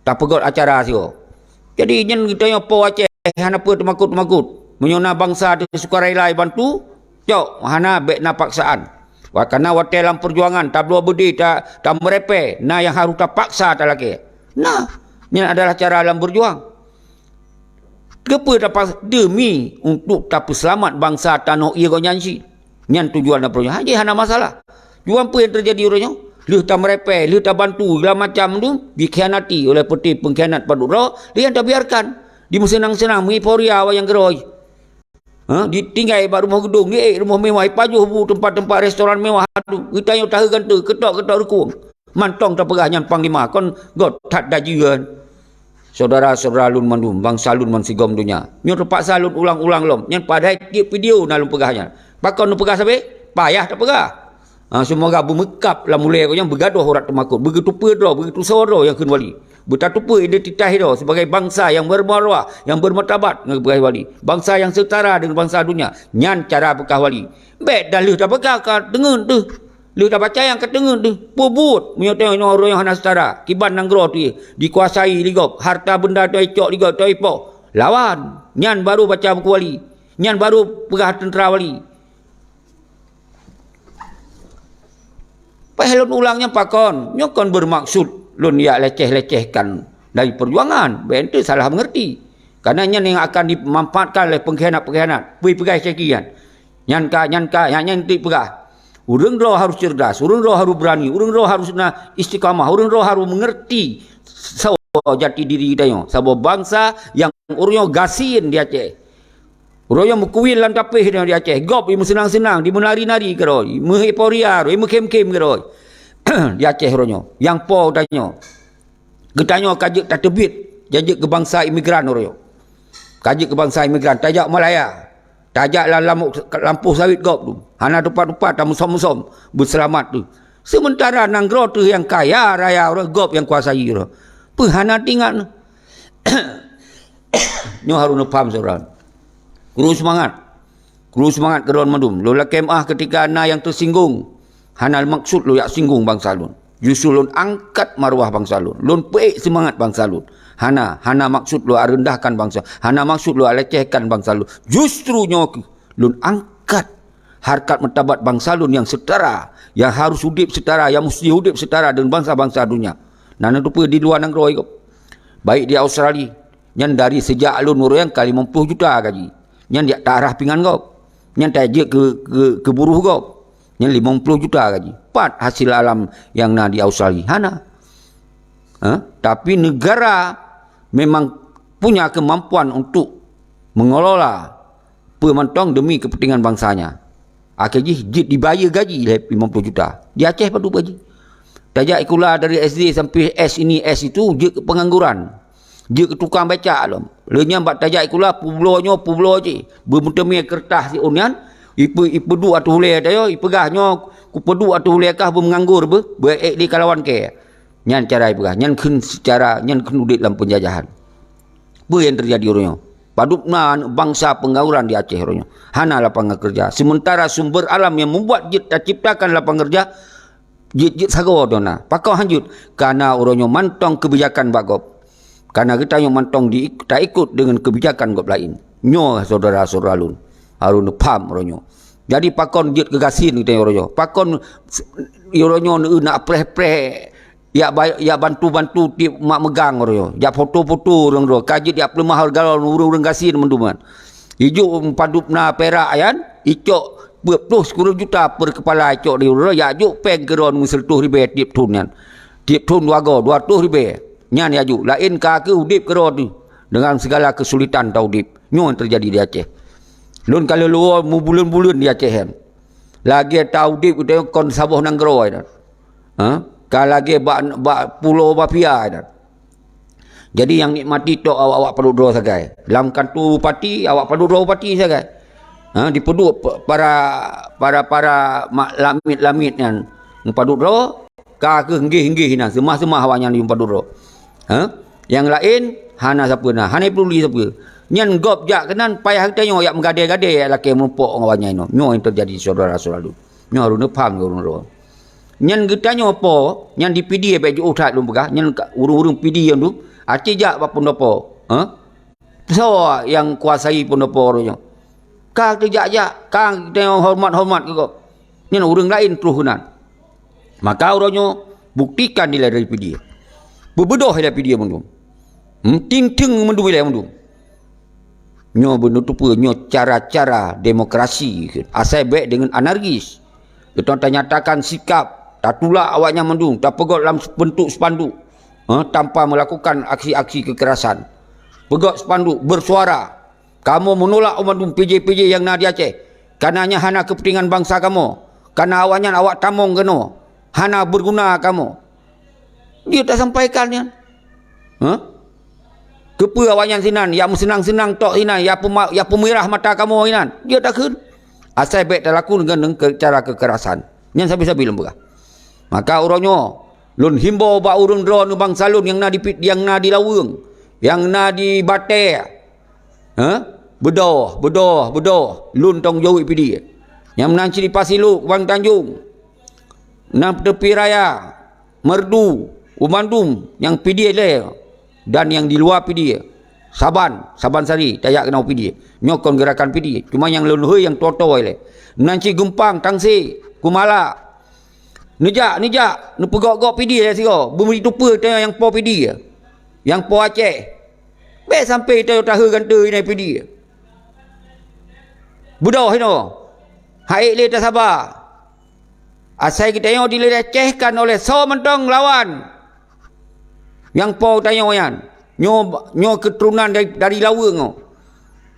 Tapeugét acara sigoe. Jadi nyan geutanyoe po Aceh hana peue teumakot-teumakot. Meunyoe na bansa di sukarela bantu, cok, hana bék na paksaan. Wa kana watée lam peujuangan tabloe beudé ta, tameurepée, na nyang harôh tapaksa talakée. Nah, nyan adalah cara lam berjuang. Keupeue tapaksa? Demi untuk tapeuseulamat bansa tanoh ié gobnyan cit. Nyan tujuan dan program. Hana, hana masalah. Cuman peue nyang teujadi uroe nyoe? Lheueh tameurepée, lheueh tabantu, segala macam tu dikhianati oleh peuté pengkhianat padub droe, lheueh nyan tabiarkan. Dimeuseunang-seunang, meueuforia awak nyang keurôi. Ha, ditinggai bak rumoh geudong, diék rumoh mewah, ipajoh bu teumpat-teumpat restoran mewah tu. Geutanyoe tahe gante, keutok-keutok rukung. Mantong tapeugah nyan panglima, kon göt that dajeuen. Syedara-syedara lôn mandum, bansa lôn bansigom donya. Nyoe teupaksa lôn ulang-ulang lom. Nyan padahai tieb video na lôn peugah nyan. Pakon lôn peugah sabe? Payah tapeugah. Ha, seumoga beumeukab lam ulée gobnyan beugadôh urat teumakot, beugeuteupeue droe, beugeuteusoe droe nyang kheun wali. Beutateupeue identitas droe sibagai bansa nyang bermarwah, nyang bermartabat ngon peugah wali. Bansa nyang seutara deungon bansa donya. Nyan cara peugah wali. Bék dah lheueh tapeugah ka teungeut deuh. Lheueh tabaca nyang ka teungeut deuh, peubuet meunyoe tanyoe nyoe ureuëng nyang hana seutara, kiban nanggroe teuh dikuasai lé gob, harta beunda tanyoe icok lé gob, tanyoe ipoh. Lawan, nyan baru baca buku wali. Nyan baru peugah teuntra wali. Paih lôn ulang nyan pakon, nyoe kon bermaksud lôn jak leceh-lecehkan dari perjuangan, bék teusalah mengerti. Karena nyan nyang akan dimanfaatkan oleh pengkhianat-pengkhianat, peue peugah caki nyan. Nyan ka, nyan ka, nyan, nyan tieb peugah. Ureuëng droe harus cerdas, ureuëng droe harus berani, ureuëng droe harus na istiqamah, ureuëng droe harus mengerti soe jati diri geutanyoe, saboh bansa nyang ureuëng nyoe gasien di Aceh. Ureuëng nyoe meukuwil lam tapéh di Aceh, gob meuseunang-seunang, di meunari-nari keudroe, meueuforia, meukhém-khém keudroe. Di Aceh ureuëng nyoe, nyang po tanyoe. Geutanyoe ka jeuet tateubiet, jajeuet keu bansa imigran uroe nyoe. Ka jeuet keu bansa imigran, tajak Malaya, tajak lam lampôh, lampôh sawét gob tu. Hana tupat-tupat, tameusom-musom, beuseulamat tu. Seumeuntara nanggroe teuh nyang kaya raya uroe gob nyang kuasai uroe. Peue hana teuingat? Nyoe harôh neupaham, syedara. Kru seumangat. Kru seumangat keudroe mandum. Lôn lakée meuáh keutika na nyang teusinggung. Hana maksud lôn jak singgung bansa lôn. Justru lôn angkat marwah bansa lôn. Lôn peuék seumangat bansa lôn. Hana, hana maksud lôn jak rendahkan bansa. Hana maksud lôn jak lecehkan bansa lôn. Justru nyoe kheueh lôn angkat harkat martabat bansa lôn nyang seutara, nyang harôh udeb seutara, nyang musti udeb seutara deungon bansa-bansa donya. Na neuteupeue di luwa nanggroe gob. Baik di Australia, nyan dari seujak lôn ureuëng ka limong ploh juta gaji. Nyan jak tarah pingan gob. Nyan tajeuet keu, keu, keu buruh gob. Nyan limong ploh juta gaji. Pat hasil alam nyang na di Australia? Hana. Ha? Tapi negara memang punya kemampuan untuk mengelola peue mantong demi kepentingan bangsanya. Akhé jih jeuet dibayeue gaji lhée limong ploh juta. Di Aceh padub gaji? Tajak sikula dari S D sampai S ini, S itu, jeuet keu pengangguran. Jeuet keu tukang becak lom. Lheueh nyan bak tajak sikula, peubloe nyoe, peubloe jih. Beumeuteumé keureutah siôn nyan, ipe-, ipeuduek ateueh ulée tanyoe, ipeugah nyoe, kupeuduek ateueh ulée kah beumeunganggur beuh, beuék di kalawan kée. Nyan cara ipeugah, nyan kheun seucara, nyan kheun udeb lam penjajahan. Peue nyang teujadi uroe nyoe? Padub na bansa pengangguran di Aceh uroe nyoe. Hana lapangan kerja. Sementara sumber alam yang membuat jeuet taciptakan lapangan kerja, jeuet-jeuet sagoe dona. Pakon hanjeuet? Karena uroe nyoe mantong kebijakan bak gob. Karena geutanyoe mantong di, taikot deungon kebijakan gob laén. Nyoe syedara-syedara lôn, harôh neupaham uroe nyoe. Jadi pakon jeuet keu gasien geutanyoe uroe nyoe? Pakon s-, uroe nyoe neueu na preh-preh jak ba-, jak bantu-bantu tieb mak meugang uroe nyoe? Jak foto-foto ureuëng droe, ka jeuet jak peuleumah hareuga droe ureuëng-ureuëng gasien mandum nyan. Ijok padub na perak nyan, icok peuet ploh sikureueng juta per kepala icok di uroe, jak jok péng keudroe ngon seratus ribée tieb thon nyan. Tieb thon dua goe, dua ratus ribée. Nyan jak jok, laén ka keu udeb keudroe teuh dengan segala kesulitan taudeb. Nyoe nyang teujadi di Aceh. Lôn ka lheueh luwoe meubuleuen-buleuen di Aceh nyan. Lagée taudeb geutanyoe kon saboh nanggroe nyan. Ha? Ka lagée bak, bak pulo mafia nyan. Jadi nyang nikmati tok awak-awak padub droe sagai. Lam kanto bupati, awak padub droe bupati sagai. Ha, dipeuduek pe-, para, para, para ma-, lamiet-lamiet nyan. Meupadub droe, ka kheueh nggeh-nggeh inan, seumah-seumah awaknyan jimeupadub droe. Ha? Nyang laén hana sapeue na, hana peduli sapeue. Nyan gob jak keunan payah geutanyoe jak meugadée-gadée jak lakée meurumpok ngon awaknyan inoe. Nyoe nyang teujadi syedara-syedara lôn. Nyoe harôh neupaham keu ureuëng droe. Nyan geutanyoe po, nyan di Pidie bék jiôh that lôn peugah, nyan ka, ureuëng-ureuëng Pidie nyan tu, aci jak bak peundopo. Ha? Soe nyang kuasai peundopo uroe nyoe? Ka teujak-jak, ka geutanyoe horeumat-horeumat keu gob. Nyan ureuëng laén troh keunan. Maka uroe nyoe buktikan ilée dari Pidie. Peubeudôh ilée Pidie mandum. Hmm, ting-ting mandum ilée mandum. Nyoe beuneuteupeu, nyoe cara-cara demokrasi. Asai bék deungon anarkis. Beutôi tanyatakan sikap, tatulak awaknyan mandum, tapeugét lam bentuk spanduk, ha, tanpa melakukan aksi-aksi kekerasan. Peugét spanduk, bersuara. Kamoe meunulak mandum P J-P J nyang na di Aceh. Kareuna nyan hana keupeuntengan bansa kamoe. Kareuna awaknyan awak tamong keunoe. Hana beuguna kamoe. Dia tasampaikan nyan. Ha? Keupeue awaknyan sinan, ya meuseunang-seunang tok sinan, ya peuma-, ya peumirah mata kamoe sinan. Dia takheun. Asai bék talaku deungon ke-, cara kekerasan. Nyan sabe-sabe lôn peugah. Maka uroe nyoe, lôn himbô bak ureuëng droeneuh bansa lôn nyang na di pit, nyang na di Laweueng, nyang na di Batée. Ha? Beudôh, beudôh, beudôh. Lôn tong jaweueb Pidie. Nyang meunan cit di Pasilok, Bang Tanjong. Na Teupie Raya, Meureudu, u mandum nyang Pidie lé dan nyang di luwa Pidie. Saban, Saban Sari, tajak keunoe Pidie. Nyoe kon geurakan Pidie, cuma nyang lôn hôi nyang toe-toe lé. Meunan cit Geumpang, Tangse, Kumala. Neujak, neujak, neupeugok-gok Pidie lé sigoe, beumeutupeue teuh nyang po Pidie. Nyang po Aceh. Bék sampai teuh taheu gante inan Pidie. Beudôh inoe. Hai lé tasaba. Asai geutanyoe dilecehkan oleh soe mantong lawan nyang po tanyoe nyan. Nyoe, nyoe keuturonan dari, dari Laweueng nyoe.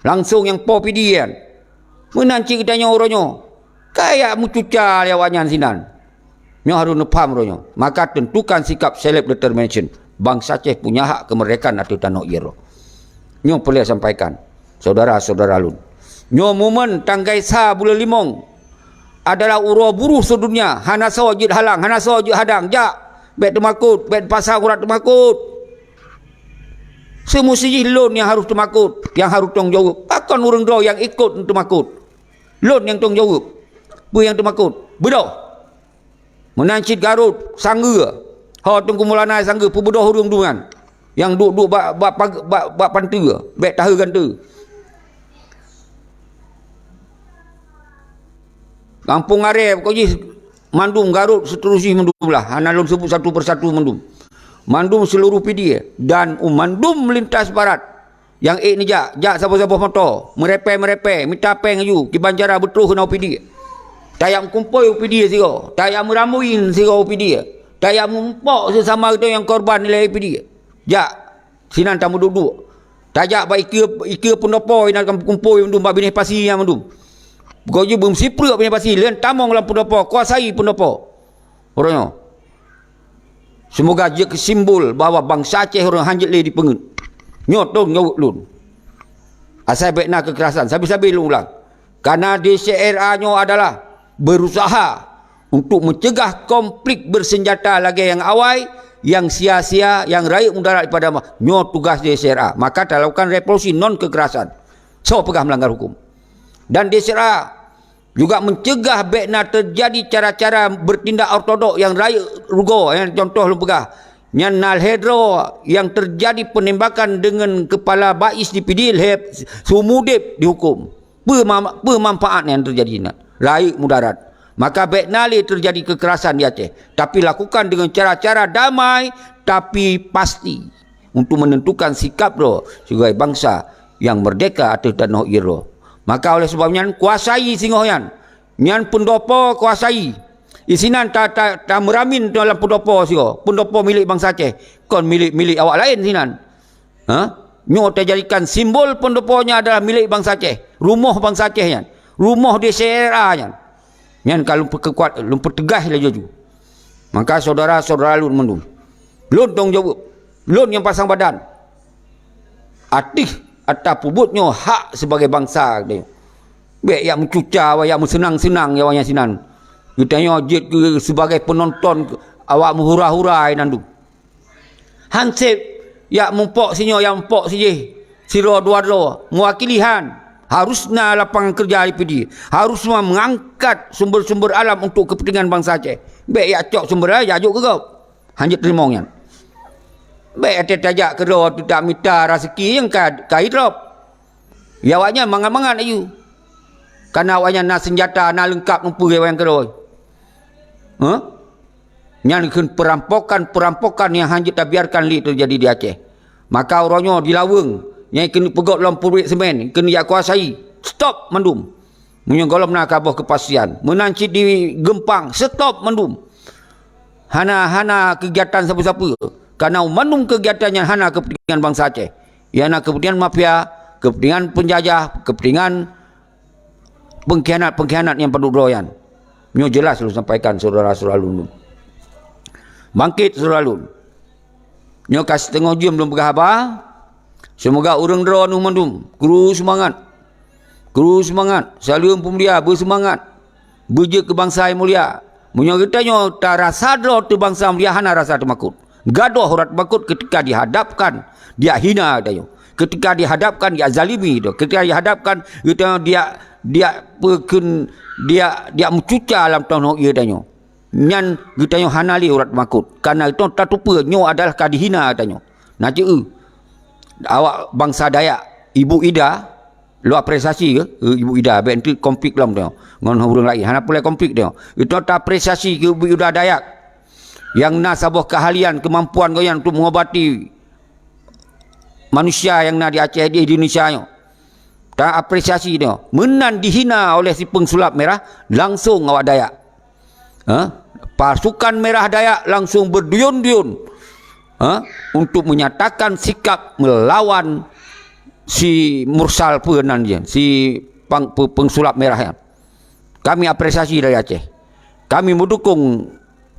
Langsong nyang po Pidie nyan. Meunan cit geutanyoe uroe nyoe. Kayak meucuca lé awaknyan sinan. Nyoe harôh neupaham uroe nyoe. Maka tentukan sikap self determination. Bansa Aceh punya hak kemerdekaan ateueh tanoh ie droe. Nyoe peureulée sampaikan, syedara-syedara lôn. Nyoe momen tanggai sa buleuen limong adalah uroe buruh sedunia. Hana soe jeuet halang, hana soe jeuet hadang. Jak, bék teumakot, bék pasa urat teumakot. Seumusti jih lôn nyang harôh teumakot, nyang harôh tong jaweueb. Pakon ureuëng droe nyang ikot teumakot? Lôn nyang tong jaweueb. Peue nyang teumakot? Beudôh! Meunan cit Garot, Sanggeue. Ho Teungku Maulana Sanggeue peubeudôh ureuëng duman nyang duek-duek bak, bak, bak, bak, bak panteue, bék taheu gante. Gampông Aré, pokok jih mandum Garot, seterusnya mandum lah. Hana lôn sebut satu persatu mandum. Mandum seluruh Pidie dan u mandum lintas barat. Nyang ék neujak, jak saboh-saboh moto, meurepée-meurepée, mita péng aju, kiban cara beutroh keunoe u Pidie. Tajak meukumpôi u Pidie sigoe, tajak meurambuin sigoe u Pidie, tajak meumpok seusama geutanyoe nyang korban ilée u Pidie. Jak, sinan tameuduek-duek. Tajak bak ikeue, ikeue peundopo inan ka meukumpôi mandum bak binéh pasi nyan mandum. Beugöt jih beumeusipreuk binéh pasi, lheueh tamong lam peundopo, kuasai peundopo. Uroe nyoe. Seumoga jeuet keu simbol bahwa bansa Aceh ureuëng hanjeuet lé dipeungeut. Nyoe tong jaweueb lôn. Asai bék na keukerasan, sabe-sabe lôn ulang. Karena D C R A nyoe adalah berusaha untuk mencegah konflik bersenjata lagée nyang awai, nyang sia-sia, nyang rayeuk mudarat daripada ma-, nyoe tugas D C R A. Maka talakukan revolusi non kekerasan. Soe peugah melanggar hukum? Dan D C R A juga mencegah bék na teujadi cara-cara bertindak ortodok nyang rayeuk rugoe, nyang contoh lôn peugah, nyan na lhée droe nyang teujadi penembakan deungon keupala bais di Pidie, lhée seumudeb dihuköm. Peue ma-, peue manfaat nyang teujadi nyan? Rayeuk mudarat. Maka bék na lé teujadi keukerasan di Aceh, tapi lakukan deungon cara-cara damai tapi pasti. Untuk menentukan sikap droe sibagai bansa nyang merdeka ateueh tanoh ie droe. Maka oleh sebab nyan, kuasai singoh nyan. Nyan peundopo kuasai. Isinan ta, ta, ta meuramin dalam peundopo sigoe. Peundopo milék bansa Aceh, kon milék-milék awak laén sinan. Ha? Nyoe tajadikan simbol peundopo nyan adalah milék bansa Aceh, rumoh bansa Aceh nyan, rumoh D C R A nyan. Nyan ka lôn peukeukuat, lôn peuteugaih laju. Maka syedara-syedara lôn mandum, lôn tong jaweueb, lôn nyang pasang badan ateueh ata peubuet nyoe hak sibagai bansa geutanyoe. Bék jak meucuca, jak meuseunang-seunang nyan sinan. Geutanyoe jeuet keu sibagai peunonton awak meuhura-hura hai nandum. Hanseb yak muphok sinyoe, yak muphok sijih, sidroe dua droe, meuwakili han. Harus na lapangan keureuja di Pidie. Harus na meuangkat sumber-sumber alam untuk keupeuntengan bansa Aceh. Bék yak cok sumber laén yak jok keu gob. Hanjeuet teurimong nyan. Bék até tajak keudroe teutak mita raseuki nyang ka, ka idrop. Ya awaknyan mangat-mangat laju. Kana awaknyan na seunjata, na leungkap mupeue awaknyan keudroe. Huh? Nyan kheun perampokan-perampokan nyang hanjeuet tabiarkan lé teujadi di Aceh. Maka uroe nyoe di Laweueng, nyang keuneuk peugöt lom pabrik semen, keuneuk jak kuasai, stop mandum. Meunyoe gohlom na kaboh keupastian, meunan cit di Geumpang, stop mandum. Hana, hana keugiatan sapeue-sapeue. Karena mandum keugiatan nyan hana keupeuntengan bansa Aceh. Yana keupeuntengan mafia, keupeuntengan peunjajah, keupeuntengan peungkhianat-peungkhianat nyang padub droe nyan. Nyoe jeulaih lôn sampaikan syedara-syedara lôn. Bangkét syedara lôn. Nyoe ka siteungoh jeuem lôn peugah haba. Seumoga ureuëng droeneuh mandum kru seumangat. Kru seumangat, saleuem peumulia, beuseumangat. Beujeuet keu bansa nyang mulia. Meunyoe geutanyoe tarasa droe teuh bansa mulia, hana rasa teumakot. Gadôh urat teumakot ketika dihadapkan, diak hina geutanyoe. Ketika dihadapkan, diak zalimi geutanyoe. Ketika dihadapkan, geutanyoe diak, diak peukheun, diak, diak meucuca lam tanoh ié geutanyoe. Nyan geutanyoe hana lé urat teumakot. Karena geutanyoe tateupeue nyoe adalah ka dihina geutanyoe. Na ceu-eu awak bansa Dayak, Ibu Ida, lôn apresiasi keu Ibu Ida, bék enteuk konflik lom tanyoe ngon ureuëng laén. Hana peureulée konflik tanyoe. Geutanyoe taapresiasi keu Ibu Ida Dayak nyang na saboh keahlian, keumampuan gobnyan untuk mengobati manusia nyang na di Aceh, di Indonesia nyoe. Taapresiasi tanyoe. Meunan dihina oleh si peungsulap mirah, langsong awak Dayak. Ha? Pasukan Mirah Dayak langsung berduyun-duyun, ha? Untuk menyatakan sikap melawan si Mursal peue nan dia, si pang-, pe-, peungsulap mirah nyan. Kami apresiasi dari Aceh. Kami mendukung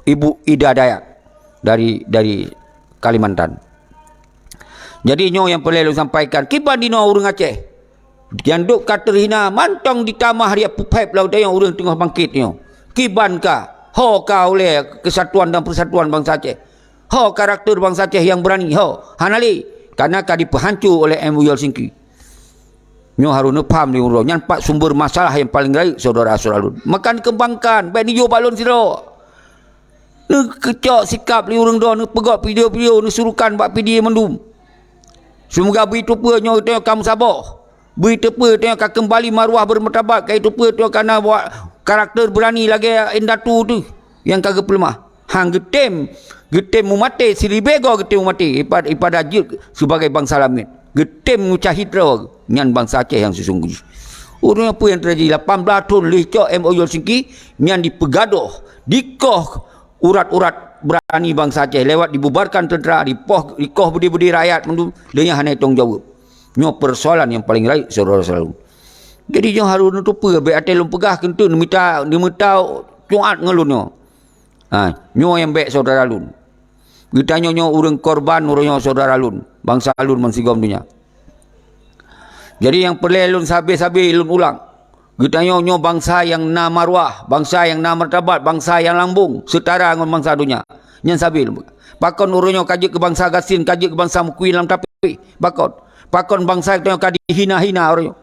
Ibu Ida Dayak dari, dari Kalimantan. Jadi nyoe nyang peureulée lôn sampaikan, kiban dinoe ureuëng Aceh nyang dub ka teuhina mantong ditamah riak puphép lam geutanyoe ureuëng teungoh bangkét nyoe. Kiban ka, ho ka ulée kesatuan dan persatuan bansa Aceh. Ho karakter bansa Aceh nyang beurani, ho. Hana lé, karena ka dipeuhanco oleh M O U Helsinki. Nyoe harôh neupaham lé ureuëng nyan pat sumber masalah nyang paleng rayeuk syedara-syedara lôn. Maka neukeumbangkan, bék neuyue bak lôn sidroe. Neukeucok sikap lé ureuëng droe, neupeugöt video-video, neusurukan bak Pidie mandum. Seumoga beuteupeue nyoe tanyoe ka meusaboh. Beuteupeue tanyoe ka keumbali maruah beureumartabat, ka iteupeue tanyoe ka na wa-, karakter beurani lagée indatu teuh nyang ka geupeuleumah. Han geutem, geutem meumaté, siribée goe geutem meumaté, ipa-, ipada jeuet sibagai bansa lamiet. Geutem meucahid droe, nyan bansa Aceh nyang sesungguh jih. Ureuëng peue nyang teujadi lapan blaih thon lheueh cok M O U Helsinki, nyan dipeugadôh, dikoh urat-urat beurani bansa Aceh lewat dibubarkan teuntara, dipoh, dikoh beudé-beudé rakyat mandum, dan nyan hana tanggung jaweueb. Nyoe peusoalan nyang paleng rayeuk syedara-syedara lôn. Jadi nyoe harôh neuteupeue, bék até lôn peugah keuneuk neumita, neumita cuat ngon lôn nyoe. Ha, nyoe nyang bék syedara lôn. Geutanyoe nyoe ureuëng korban uroe nyoe syedara lôn, bansa lôn bansigom donya. Jadi nyang peureulée lôn sabe-sabe lôn ulang. Geutanyoe nyoe bansa nyang na maruah, bansa nyang na martabat, bansa nyang lambong, seutara ngon bansa donya. Nyan sabe lôn peugah. Pakon uroe nyoe ka jeuet keu bansa gasien, ka jeuet keu bansa meukui lam tapéh? Pakon? Pakon bansa geutanyoe ka dihina-hina uroe nyoe?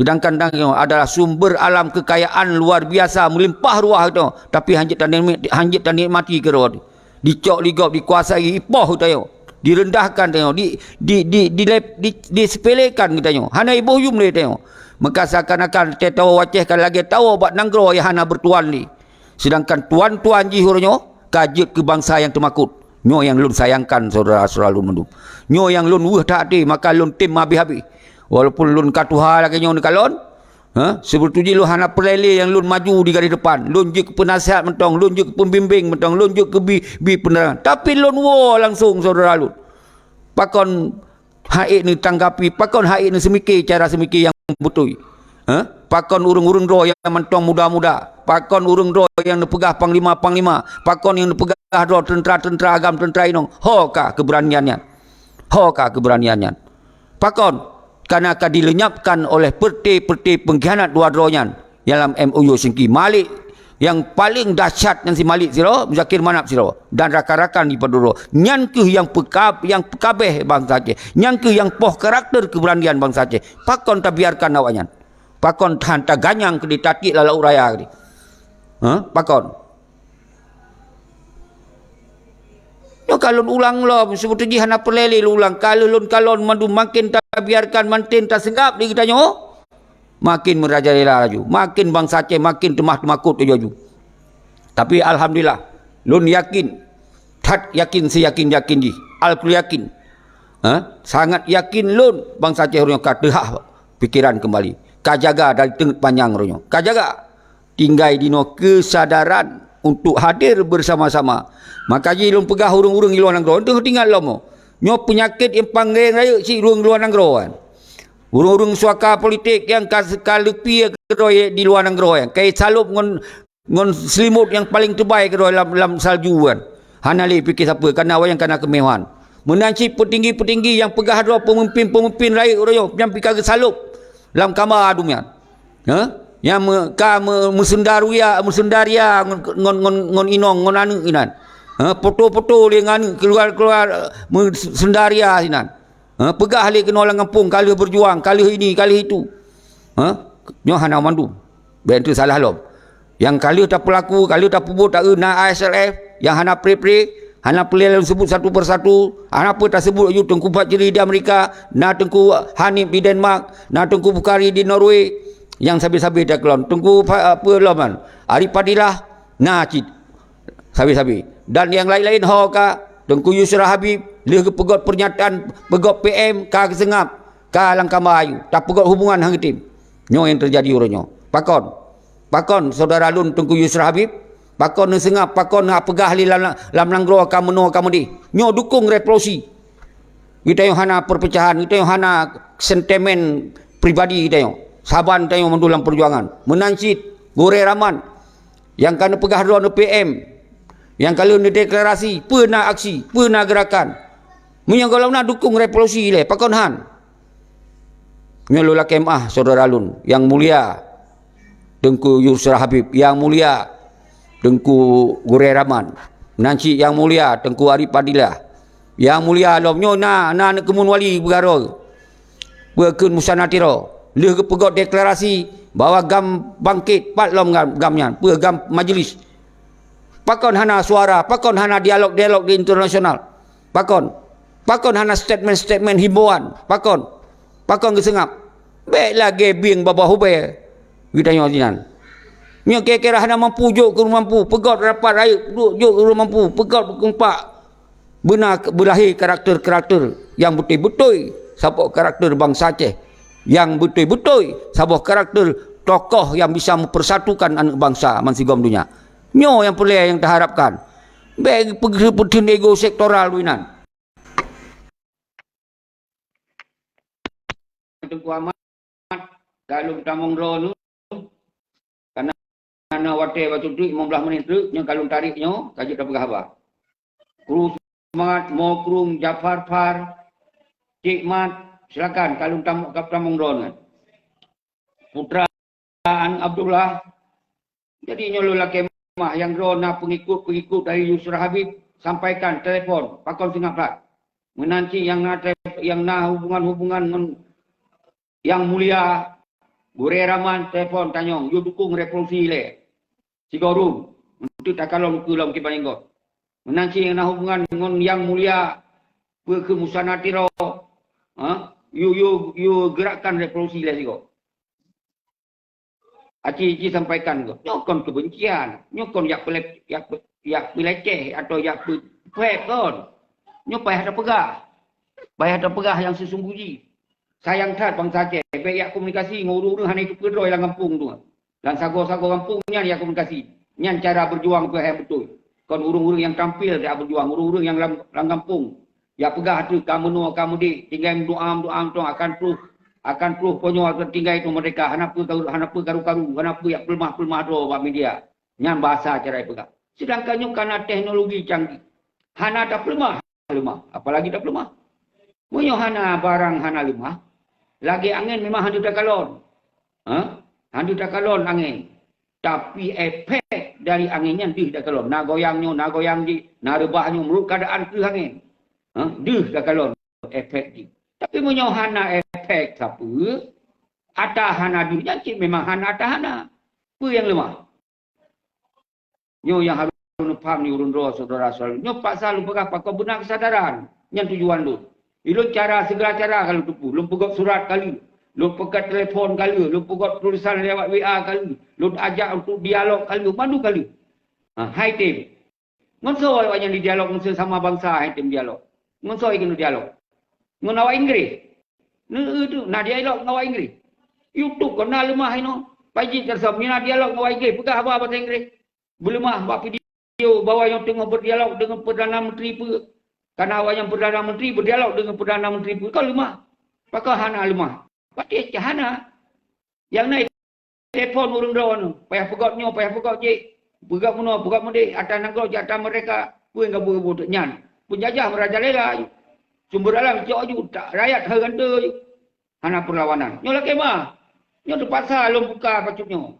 Sedangkan tanyoe adalah sumber alam kekayaan luar biasa meulimpah ruah geutanyoe, tapi hanjeuet tanikmati, hanjeuet tanikmati keudroe. Dicok lé gob, dikuasai, ipoh geutanyoe, direndahkan tanyoe, di, di, di, di, di, disepelekan geutanyoe, hana iboh yum lé tanyoe. Meuka seakan-akan teuh tawoe Aceh ka lagée tawoe bak nanggroe nyang hana beutuan lé. Sedangkan tuan-tuan jih uroe nyoe ka jeuet keu bansa nyang teumakot. Nyoe nyang lôn sayangkan syedara-syedara lôn mandum. Nyoe nyang lôn weueh that até, maka lôn tem habéh-habéh. Walaupun lôn ka tuha lagée nyoe neukalon, ha, seubeutôi jih lôn hana peureulée lé nyang lôn maju di garéh depan. Lôn jeuet keu peunasihat mantong, lôn jeuet keu peubimbéng mantong, lôn jeuet keu bi, bi peuneurang. Tapi lôn woe langsong syedara lôn. Pakon han ék neutanggapi, pakon han ék neuseumiké cara seumiké nyang beutôi? Ha? Pakon ureuëng-ureuëng droe nyang mantong muda-muda? Pakon ureuëng droe nyang neupeugah panglima-panglima? Pakon nyang neupeugah droe teuntra-teuntra agam, teuntra inong? Ho ka keubeuranian nyan? Ho ka keubeuranian nyan? Pakon? Karena ka dileunyapkan oleh peureté-peureté peungkhianat dua droe nyan dalam M O U Helsinki. Malik Nyang paleng dahsyat nyan si Malik sidroe, Muzakir Manaf sidroe, dan rakan-rakan di Paduro. Nyan kheueh nyang peuka-, nyang peukabeh bansa Aceh. Nyan kheueh nyang poh karakter keubeuranian bansa Aceh. Pakon tabiarkan awaknyan? Pakon tan taganyang keudeh, tatiek lam laôt raya keudeh? Ha? Pakon? Nyoe ka lôn ulang lom, seubeutôi jih hana peureulée lé lôn ulang. Ka lheueh lôn kalon mandum, maken tabiarkan, maken taseungab di geutanyoe, maken meurajalela laju. Maken bansa Aceh maken teumah teumakot laju. Tapi alhamdulillah, lôn yakin, that yakin, siyakin-yakin jih, al-, yakin. Ha? Sangat yakin lôn, bansa Aceh uroe nyoe ka teuhah pikeran keumbali. Ka jaga dari teungeut panyang uroe nyoe. Ka jaga. Tinggai dinoe keusadaran untuk hadir bersama-sama. Maka jih lôn peugah ureuëng-ureuëng di luwa nanggroe, teuh ingat lom, nyoe peunyakét nyang pangréng rayeuk cit ureuëng luwa nanggroe nyan. Ureuëng-ureuëng suaka politik nyang ka, ka leupie keudroe di luwa nanggroe nyan, ka salop ngon, ngon seulimot nyang paleng teubai keudroe lam, lam salju nyan. Hana lé pike sapeue, kana awaknyan kana keumeuhan. Meunan cit peutinggi-peutinggi nyang peugah droe peumimpin-peumimpin rayeuk uroe nyoe, nyang pika geusalop lam kama dum nyan. Ha? Nyang me-, ka me-, meuseundaria, meuseundaria ngon, ngon, ngon, ngon inong, ngon aneuëk inan. Ha? Poto-poto lé ngon aneuëk, keuluar-keuluar, eh, meuseundaria sinan. Ha? Peugah lé keunoe lam gampông, ka lheueh beujuang, ka lheueh ini, ka lheueh itu. Ha? Nyoe hana mandum. Bék teusalah lom. Nyang ka lheueh tapeulaku, ka lheueh tapeubuet, taeu na I S L F, nyang hana pre-pre, hana peureulée lôn seubut satu persatu, hana peue taseubut laju Teungku Fajri di Amerika, na Teungku Hanif di Denmark, na Teungku Bukhari di Norway, nyang sabe-sabe takalon. Teungku Fa-, apa lom nyan? Arif Fadilah, na cit sabe-sabe. Dan nyang laén-laén ho ka, Teungku Yusra Habib, lheueh geupeugöt peurnyataan, peugöt P M, ka geuseungab, ka lam kama ayue, tapeugöt hubungan han geutem. Nyoe nyang teujadi uroe nyoe. Pakon? Pakon syedara lôn Teungku Yusra Habib? Pakon neuseungab, pakon neupeugah lé lam, lam nanggroe ka meunoe ka meudeh? Nyoe dukong revolusi. Geutanyoe hana perpecahan, geutanyoe hana sentimen pribadi geutanyoe. Saban tanyoe mandum lam peujuangan. Meunan cit, Gurée Rahman, nyang ka neupeugah droeneuh P M, nyang ka lheueh neudeklarasi, peue na aksi, peue na geurakan. Meunyoe gohlom na dukong revolusi ilée, pakon han? Nyoe lôn lakée meu'ah syedara lôn nyang mulia, Teungku Yusra Habib, nyang mulia Teungku Gurée Rahman, meunan cit nyang mulia Teungku Arif Fadilah, nyang mulia lom nyoe na, na aneuk keumun wali beugaroe, peue kheun Musana Tiro, lheueh geupeugöt deklarasi bahwa GAM bangkét, pat lom GAM, GAM nyan, peue GAM majelis. Pakon hana suara, pakon hana dialog-dialog di internasional? Pakon? Pakon hana statement-statement himbauan? Pakon? Pakon geuseungab? Bék lagée bieng babah ubée geutanyoe sinan. Nyoe kira-kira hana mampu jok keu ureuëng mampu, peugöt rapat rayeuk, duek jok keu ureuëng mampu, peugöt beukeumpak. Beuna ke-, beulahé karakter-karakter nyang beutôi-beutôi saboh karakter bansa Aceh, nyang beutôi-beutôi saboh karakter tokoh nyang bisa meupeusatukan aneuëk bansa bansigom donya. Nyoe nyang peureulée nyang taharapkan. Bék peuteun ego sektoral inan. Teungku Ahmad, ka lôn tamong droeneuh, kana na watée bacut treuk, limong blaih menit treuk, nyoe ka lôn tarek nyoe, ka jeuet tapeugah haba. Kru Semangat, Mo Krueng, Jafar Far, Cik Mat, silakan, ka lôn tam-, ka tamong droeneuh. Putra An Abdullah. Jadi nyoe lôn lakée meu'ah nyang droe na pengikut-pengikut dari Yusra Habib, sampaikan, telepon, pakon seungab that. Meunan cit nyang na te-, nyang na hubungan-hubungan ngon Yang Mulia Gurée Rahman, telepon tanyong, yue dukong revolusi ilée. Sigoe rhueng, untuk takalon keu lom kiban inggôt. Meunan cit nyang na hubungan ngon Yang Mulia, peue kheun Musana Tiro, ha? Yue, yue, yue geurakkan revolusi ilée sigoe. Aci jisampaikan keu, nyoe kon keubencian, nyoe kon jak peule-, jak pe-, jak peuleceh atau jak pe-, peuet kon. Nyoe payah tapeugah. Payah tapeugah nyang seusunggoh jih. Sayang that bansa Aceh, bék jak komunikasi ngon ureuëng-ureuëng hana jiteupeue droe lam gampông tu. Lam sagoe-sagoe gampông nyan jak komunikasi. Nyan cara beujuang peuhai beutôi. Kon ureuëng-ureuëng nyang tampil jak beujuang, ureuëng-ureuëng nyang lam, lam gampông. Jak peugah teuk ka meunoe ka meudeh, tinggai meudoa-meudoa mantong akan troh, akan troh ponyoe tinggai teuk meurdeka, hana peue karu-, hana peue karu-karu, hana peue jak peuleumah-peuleumah droe bak media. Nyan bahasa cara jipeugah. Seudangkan nyoe kana teknologi canggih. Hana tapeuleumah, leumah, apalagi tapeuleumah. Meunyoe hana barang hana leumah, lagée angén memang hana takalon. Ha? Hana takalon angén. Tapi efek dari angén nyan deuh takalon. Na goyang nyoe, na goyang jih, na reubah nyoe, meunurot keuadaan kreueh angén. Ha, deuh takalon efek jih. Tapi meunyoe hana efek sapeue, ata hana deuh nyan cit memang hana ata hana. Peue nyang leumah? Nyoe nyang harôh neupaham di ureuëng droe syedara-syedara. Nyoe paksa lôn peugah pakon beuna keusadaran. Nyan tujuan lôn. Ilôn cara, segala cara ka lôn teupeu. Lôn peugöt surat ka lheueh. Lôn peugöt telepon ka lheueh. Lôn peugöt tulisan lewat W A ka lheueh. Lôn ajak untuk dialog ka lheueh. Mandum ka lheueh. Ha, hai tem. Ngon soe awaknyan dialog ngon sesama bansa hai tem dialog? Ngon soe keuneuk dialog? Ngon awak Inggréh? Neu-, eu tu, na dialog ngon awak Inggréh. YouTube kon na leumah inoe. Pajit kan sab, na dialog ngon awak Inggréh, peugah haba bahasa Inggréh. Beuleumah bak video bahwa nyang teungoh berdialog dengan Perdana Menteri peue. Karena awaknyan Perdana Menteri berdialog dengan Perdana Menteri peue. Kon leumah. Pakon hana leumah? Pasti hana. Nyang na telepon ureuëng droe nyoe, payah peugöt nyoe, payah peugöt jih, peugöt meunoe, peugöt meudéh, ata nanggroe jih, ata merdeka, peue nyang gabui-gabui nyan. Peunjajah merajalela. Sumber alam cok ju, tak rakyat hana gante ju. Hana perlawanan. Nyoe lakée ma. Nyoe teupaksa lôn buka bacut nyoe.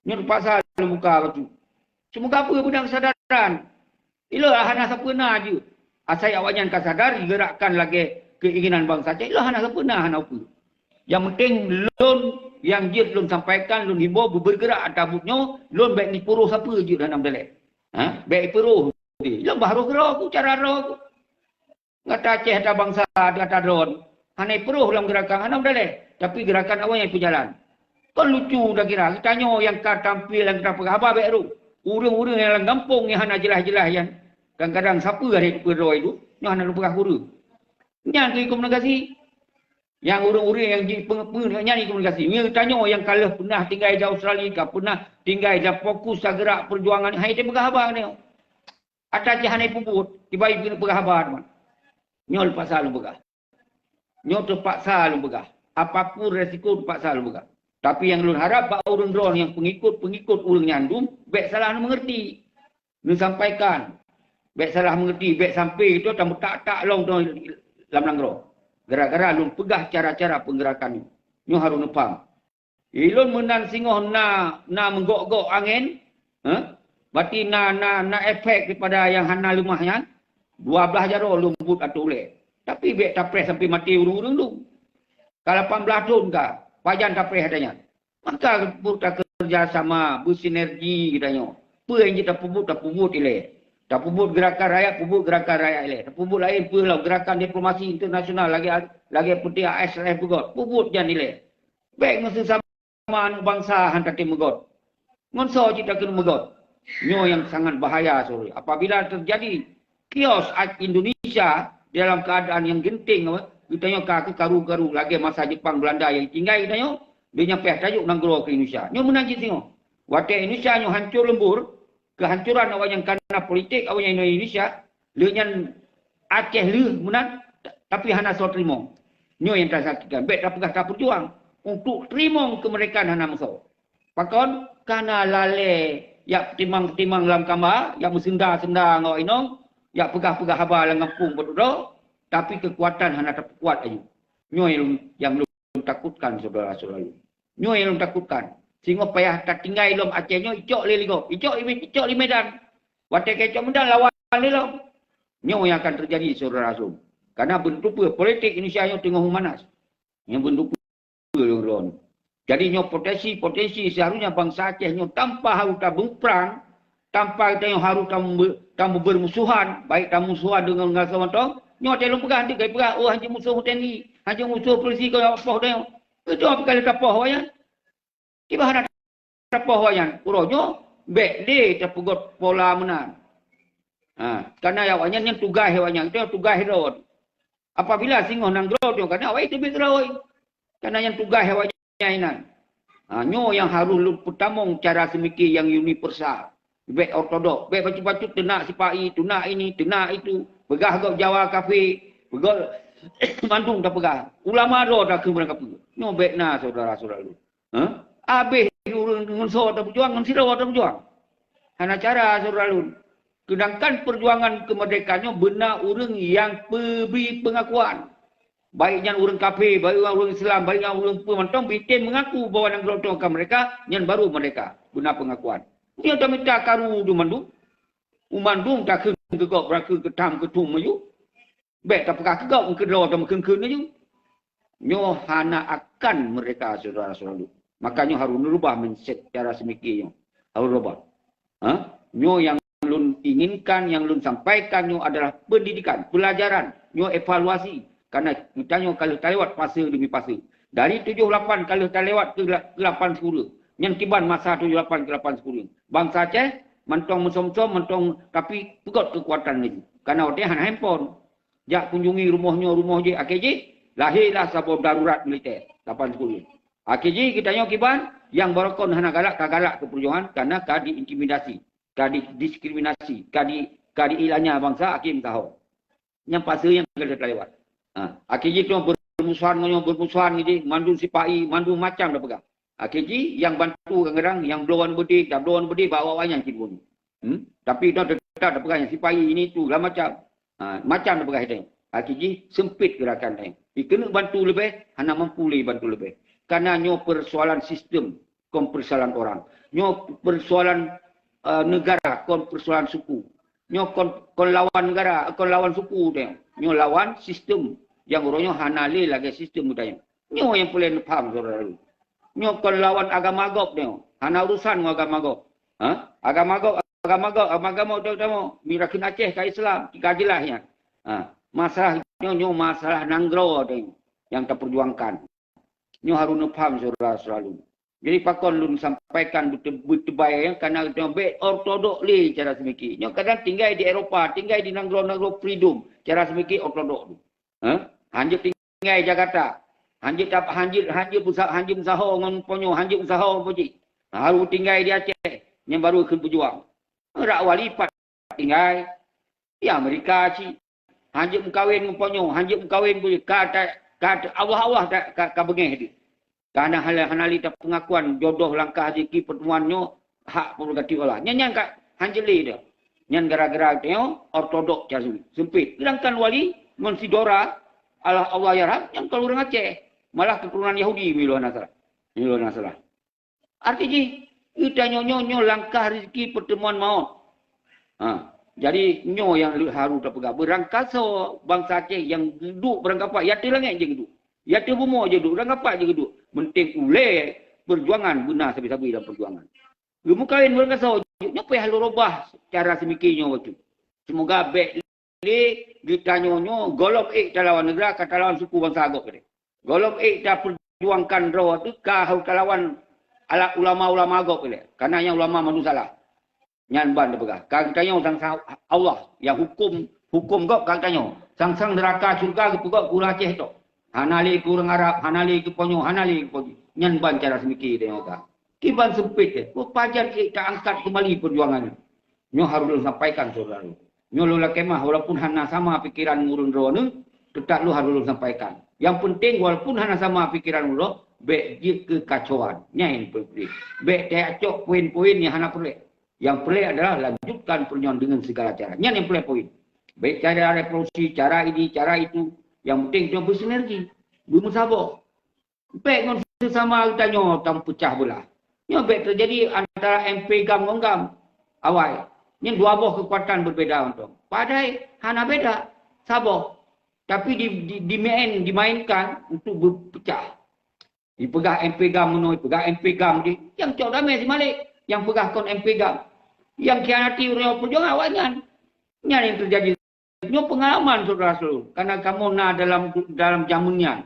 Nyoe teupaksa lôn buka bacut. Seumoga peue beudang keusadaran. Ilôn hana sapeue na jeuet. Asai awaknyan ka sadar, jigerakkan lagée keinginan bansa, cit lôn hana sapeue na, hana peue. Nyang penting lôn nyang jeuet lôn sampaikan, lôn himbau beugerak ata buet nyoe, lôn bék jipeurôh sapeue jeuet hana meudaléh. Ha? Bék jipeurôh. Lôn bah roh keudroe ku, cara droe ku. Gata Aceh, gata bansa, gata droe. Hana jipeurôh lam geurakan, hana meudaléh. Tapi geurakan awaknyan peujalan. Kon lucu takira, geutanyoe nyang ka tampil nyang ka tapeugah haba bék rôh. Ureuëng-ureuëng nyang lam gampông nyang hana jeulaih-jeulaih nyan. Kadang-kadang sapeue hari peudroe itu, nyoe hana lôn peugah ureuëng. Nyan keuh komunikasi. Nyang ureuëng-ureuëng nyang jipeungeut-peungeut nyan keuh komunikasi. Nyoe geutanyoe nyang ka lheueh peunah tinggai di Australia, ka peunah tinggai dan fokus tagerak peujuangan, hai tapeugah haba nyoe. Ata cit hana peubuet, tiba-tiba peugah haba teuma. Nyoe leupaksa lôn peugah. Nyoe teupaksa lôn peugah. Apapun resiko teupaksa lôn peugah. Tapi nyang lôn harab bak ureuëng droe nyang pengikut-pengikut ureuëng nyan dum, bék salah mengerti. Neusampaikan. Bék salah mengerti, bék sampai geutanyoe tameutak-tak lom lam nanggroe. Gara-gara lôn peugah cara-cara peugerakan nyoe. Nyoe harôh neupaham. Ilôn meunan singoh na, na meugok-gok angén, eh? Berarti na, na, na efek daripada nyang hana leumah nyan, dua blaih jaroe lôn buet ateueh ulée. Tapi bék tapreh sampai maté ureuëng-ureuëng dum. Ka lapan blaih thon ka, pajan tapreh ata nyan. Maka buet takeureuja sama, beusinergi geutanyoe. Peue nyang jeuet tapeubuet, tapeubuet ilée. Tapeubuet geurakan rakyat, peubuet geurakan rakyat ilée. Tapeubuet laén peue lom geurakan diplomasi internasional lagée, lagée peuti A S F beugöt. Peubuet nyan ilée. Bék ngon sesama aneuk bansa han tatem meugot. Ngon soe cit takeuneuk meugot? Nyoe nyang sangat bahaya, saudara. Apabila terjadi chaos Indonesia dalam keadaan yang genting, apa, geutanyoe ka keukaru-karu lagée masa Jepang Belanda nyang tinggai geutanyoe, lheueh nyan payah tajok nanggroe keu Indonesia. Nyoe meunan cit singoh. Watée Indonesia nyoe hancor lembur, keuhancuran awaknyan karena politik awaknyan Indonesia, lheueh nyan Aceh lheueh meunan, tapi hana soe teurimong. Nyoe nyang tasakitkan. Bék tapeugah tapeujuang. Untuk teurimong keumeurdekaan hana meusoe. Pakon? Kana lalée jak timang-timang lam kamba, jak meuseunda-seunda ngon inong, jak peugah-peugah haba lam gampông beudôh, tapi keukuatan hana tapeukuat laju. Nyoe nyang lôn, nyang lôn takutkan, syedara-syedara lôn. Nyoe nyang lôn takutkan. Singoh payah tatinggai lom Aceh nyoe icok lé ligob. Icok, icok lé Medan. Watée ka icok Medan lawan lé lom. Nyoe nyang akan teujadi, syedara lôn. Karena beuneuteupeu politik Indonesia nyoe teungoh meumanas. Nyoe beuneuteupeu lôn droe. Jadi nyoe potensi-potensi seharusnya bansa Aceh nyoe tanpa harus tamuprang, tanpa tanyoe harus tamu-, tamubeurmusuhan, baik tamusuhan deungon ngon mantong, nyoe watée lôn peugah, hana jeuet peugah, "Oh, hanjeuet musoh T N I, hanjeuet musoh polisi keu poh tanyoe." Itu apa kali tapoh awaknyan? Tiba hana tapoh awaknyan, uroe nyoe bék lé tapeugot pola meunan. Ha, karena awaknyan nyan tugaih awaknyan, itu tugaih droe. Apabila singoh nanggroe nyoe, karena awaknyan teubiet droe. Karena nyan tugaih awaknyan inan. Ha, nyoe nyang harôh lôn peutamong cara seumike nyang universal. Bék ortodok, bék bacut-bacut teunak sipa-i, teunak ini, teunak itu, peugah gob Jawa kafé, peugah mandum tapeugah. Ulama droe takheun barang kapeue. Nyoe bék na syedara-syedara lôn. Hah? Abéh ureuëng ngon soe tapeujuang, ngon sidroe tapeujuang. Hana cara, syedara lôn. Seudangkan peujuangan keumeurdekaan nyoe beuna ureuëng nyang peubri peungakuan. Baik nyan ureuëng kafé, baik nyan ureuëng Islam, baik nyan ureuëng peue mantong, bri tem meungaku bahwa nanggroe tanyoe ka meurdeka, nyan baru meurdeka. Beuna peungakuan. Nyoe tamita karu di mandum. U mandum takheun keu gob beurakeun keutam keutum maju. Bék tapeugah keu gob keudroe tameukeun-keun laju. Nyoe hana akan merdeka, syedara-syedara lôn. Maka nyoe harôh neurubah mindset cara seumike nyoe. Harôh rubah. Ha? Nyoe nyang lôn inginkan, nyang lôn sampaikan nyoe adalah pendidikan, pelajaran, nyoe evaluasi. Karena geutanyoe ka lheueh talewat fase demi fase. Dari tujoh lapan ka lheueh talewat keu la-, keu lapan sikula. Nyan kiban masa tujoh lapan keu lapan sikula. Bansa Aceh mantong meusom-som, mantong tapi peugot keukuatan laju. Karena watée hana handphone. Jak kunjungi rumoh nyoe, rumoh jih, akhé jih lahélah saboh darurat militer lapan sikula. Akhé jih geutanyoe kiban, nyang barokon hana galak ka galak keu peujuangan karena ka diintimidasi, ka didiskriminasi, ka di, ka diilanya bansa akhé meusaho. Nyang fase nyang ka lheueh talewat. Ha, akhé jih teuma beurmusuhan ngon nyoe, beurmusuhan ngon jih, mandum sipa-i, mandum macam tapeugah. Akhé jih nyang bantu kadang-kadang, nyang bloe aneuk beudé, tabloe aneuk beudé bak awak-awak nyan cit bunoe. Hmm? Tapi dah tetap tapeugah nyang sipa-i ini tu lah macam. Ha, macam tapeugah itu. Akhé jih sempit geurakan tanyoe. Dikeuneuk bantu leubeh, hana mampu lé bantu leubeh. Karena nyoe persoalan sistem, kon persoalan orang. Nyoe persoalan, eh, negara, kon persoalan suku. Nyoe kon, kon lawan negara, kon lawan suku tanyoe. Nyoe lawan sistem nyang uroe nyoe hana lé lagée sistem geutanyoe. Nyoe nyang peureulée neupaham, syedara lôn. Nyoe kon lawan agama gob nyoe. Hana urusan ngon agama gob. Ha? Agama gob, agama gob, agama gob, agama gob. Mira kheun Aceh ka Islam, ka jeulaih nyan. Ha. Masalah nyoe, nyoe masalah nanggroe nyoe nyang tapeujuangkan. Nyoe harôh neupaham, syedara-syedara lôn. Jadi pakon lôn sampaikan beute-, beuteubai nyan, karena geutanyoe bék ortodok lé cara seumike. Nyoe kadang tinggai di Eropa, tinggai di nanggroe-nanggroe freedom, cara seumike ortodok tu. Ha? Hanjeuet tinggai Jakarta. Hanjeuet tap-, hanjeuet, hanjeuet peusa-, hanjeuet meusaho ngon ponyo, hanjeuet meusaho ngon poji. Harôh tinggai di Aceh, nyan barô kheun peujuang. Rak wali pat tinggai di Amerika cit. Hanjeuet meukawen ngon ponyo, hanjeuet meukawen ngon poji. Ka ta-, ka ta-, Allah-Allah ta-, ka, ka beungéh deuh. Karena hana, hana lé tapeungakuan jodoh langkah rezeki pertemuan nyoe hak prerogatif Allah. Nyan, nyan ka hanjeuet lé dah. Nyan gara-gara tanyoe ortodok cara sempit. Sempit. Sedangkan wali ngon si Dora, Allah, Allah yarham, nyan kon ureuëng Aceh. Malah keturunan Yahudi, bila hana salah. Bila hana salah. Arti jih, geutanyoe nyoe, nyoe langkah rezeki pertemuan maut. Ha. Jadi, nyoe nyang le-, harôh tapeugah. Beurangkasoe bansa Aceh nyang geuduek beurangkapat, ya ateueh langét jih geuduek. Ya ateueh bumoe jih geuduek, beurangkapat jih geuduek. Penting ulée peujuangan beuna sabe-sabe dalam peujuangan. Geumeukawen beurangkasoe, nyoe payah lôn rubah cara seumike nyoe bacut. Seumoga bék lé geutanyoe nyoe gohlom ék talawan neugara, ka talawan suku bansa gob keudeh. Gohlom ék tapeujuangkan droe teuh ka hana talawan ala ulama-ulama gob keudeh. Karena nyang ulama mandum salah. Nyan ban tapeugah. Ka geutanyoe sang-sang Allah nyang huköm, huköm gob ka geutanyoe. Sang-sang neuraka syeuruga geupeugöt keu ureuëng Aceh tok. Hana lé keu ureuëng Arab, hana lé keu ponyo, hana lé keu poji. Nyan ban cara seumike tanyoe ka. Kiban seumpét, eh. Peue pajan ék ta angkat keumbali peujuangan nyoe? Nyoe harôh lôn sampaikan, syedara lôn. Nyoe lôn lakée meu'ah, walaupun hana sama pikeran ngon ureuëng droeneuh, teutap lôn harôh lôn sampaikan. Nyang peunteng, walaupun hana sama pikeran ngon droe, bék jeuet keu kacoan. Nyan nyang peunteng. Bék tacok poin-poin nyang hana peureulée. Nyang peureulée adalah lanjutkan peurunyang deungon sigala cara. Nyan nyang peureulée poin. Bék cara revolusi, cara ini, cara itu. Nyang peunteng, nyoe beusinergi. Beumeusaboh. Bék ngon seusama geutanyoe tameupeucah beulah. Nyoe bék teujadi antara M P GAM ngon GAM. Awai, nyan dua boh keukuatan beubeda mantong. Padahai hana beda, saboh. Tapi di, di, dimain, dimainkan untuk beupeucah. Dipeugah M P GAM meunoe, dipeugah M P GAM di, nyang cok damé si Malik, nyang peugah kon M P GAM. Nyang khianati ureuëng peujuangan awaknyan. Nyan nyang teujadi. Nyoe peungalaman, syedara-syedara, karena kamoe na dalam, dalam jameun nyan.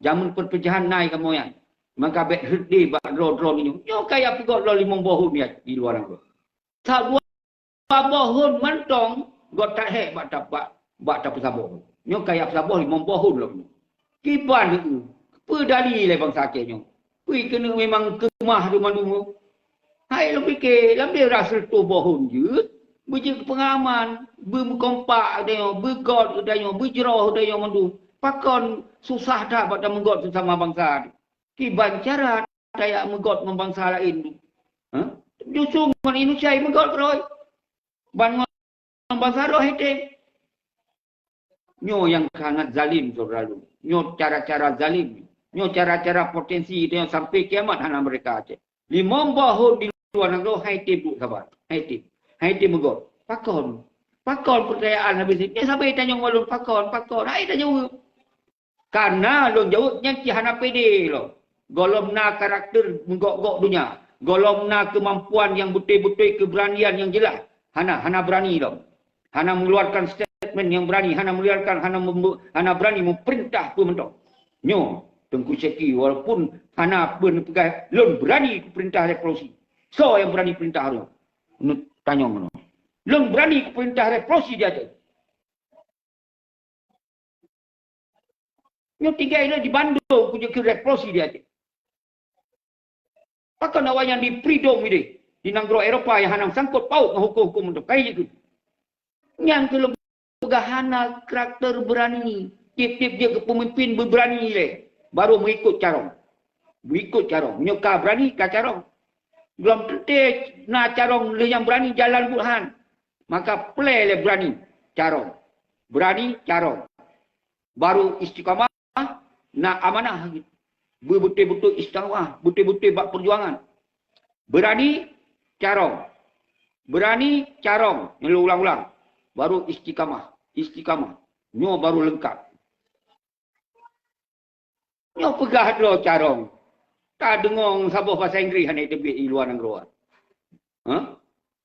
Jameun perpecahan na kamoe nyan. Maka bék heureude bak droe-droe nyoe. Nyoe kaya peugot lom limong boh thon nyan di luwa nanggroe. Sa dua boh thon mantong göt that hék bak ta-, bak, bak tapeusaboh. Nyoe kaya peusaboh limong boh thon lom nyoe. Kiban nyoe, peue dali lé bansa Aceh nyoe? Peue keuneuk memang keumah tu mandum? Hai lôn pike, lam dira seureutôh boh thon jeuet, beujeuet keu peungalaman, beumeukompak geutanyoe, beugöt geutanyoe, beujroh geutanyoe mandum. Pakon susah that bak tameugöt seusama bansa tu. Kiban cara tajak meugöt ngon bansa laén tu. Ha? Justru ngon Indonesia meugöt keudroe. Ban ngon bansa droe hete. Nyoe nyang sangat zalim, syedara lôn. Nyoe cara-cara zalim. Nyoe cara-cara potensi nyoe sampai kiamat hana merdeka Aceh. Limong boh thon di luwa nanggroe hai tem duek saban, hai tem, hai tem meugot. Pakon? Pakon peurtanyaan habéh nyan? Nyan sabe tanyong bak lôn, pakon, pakon? Hai tajaweueb. Kana lôn jaweueb nyan cit hana pede lom. Gohlom na karakter meugok-gok donya. Gohlom na keumampuan nyang beutôi-beutôi, keubeuranian nyang jeulaih. Hana, hana beurani lom. Hana mengeluarkan statement nyang beurani, hana mengeluarkan, hana membe-, hana beurani meupeurintah peue mantong. Nyoe, Teungku Syeki, walaupun hana peue neupeugah, lôn beurani kupeurintah revolusi. Soe nyang beurani peurintah lôn? Neutanyong keunoe. Lôn beurani kupeurintah revolusi di Aceh. Nyoe tinggai lé di Bandung kujeuet keu revolusi di Aceh. Pakon awaknyan di freedom ideh di nanggroe Eropa nyang hana sangkot paut ngon huköm-huköm mantong? Kai jeuet keu. Nyan keuh lôn peugah hana karakter beurani. Tiep-tiep jeuet keu peumimpin beubeurani lé, baru meuikot carông. Meuikot carông. Meunyoe ka beurani, ka carông. Gohlom teuntèe na carông lheueh nyang beurani jalan buet han. Maka plè lé beurani carông. Beurani carông. Baru istiqamah, na amanah. Beubeutôi-beutôi istiqamah, beutôi-beutôi bak peujuangan. Beurani carông. Beurani carông, nyoe lôn ulang-ulang. Baru istiqamah, istiqamah. Nyoe baru leungkap. Nyoe peugah droe carông. Ka deungoe saboh basa Inggréh hana teubiet i luwa nanggroe. Hah?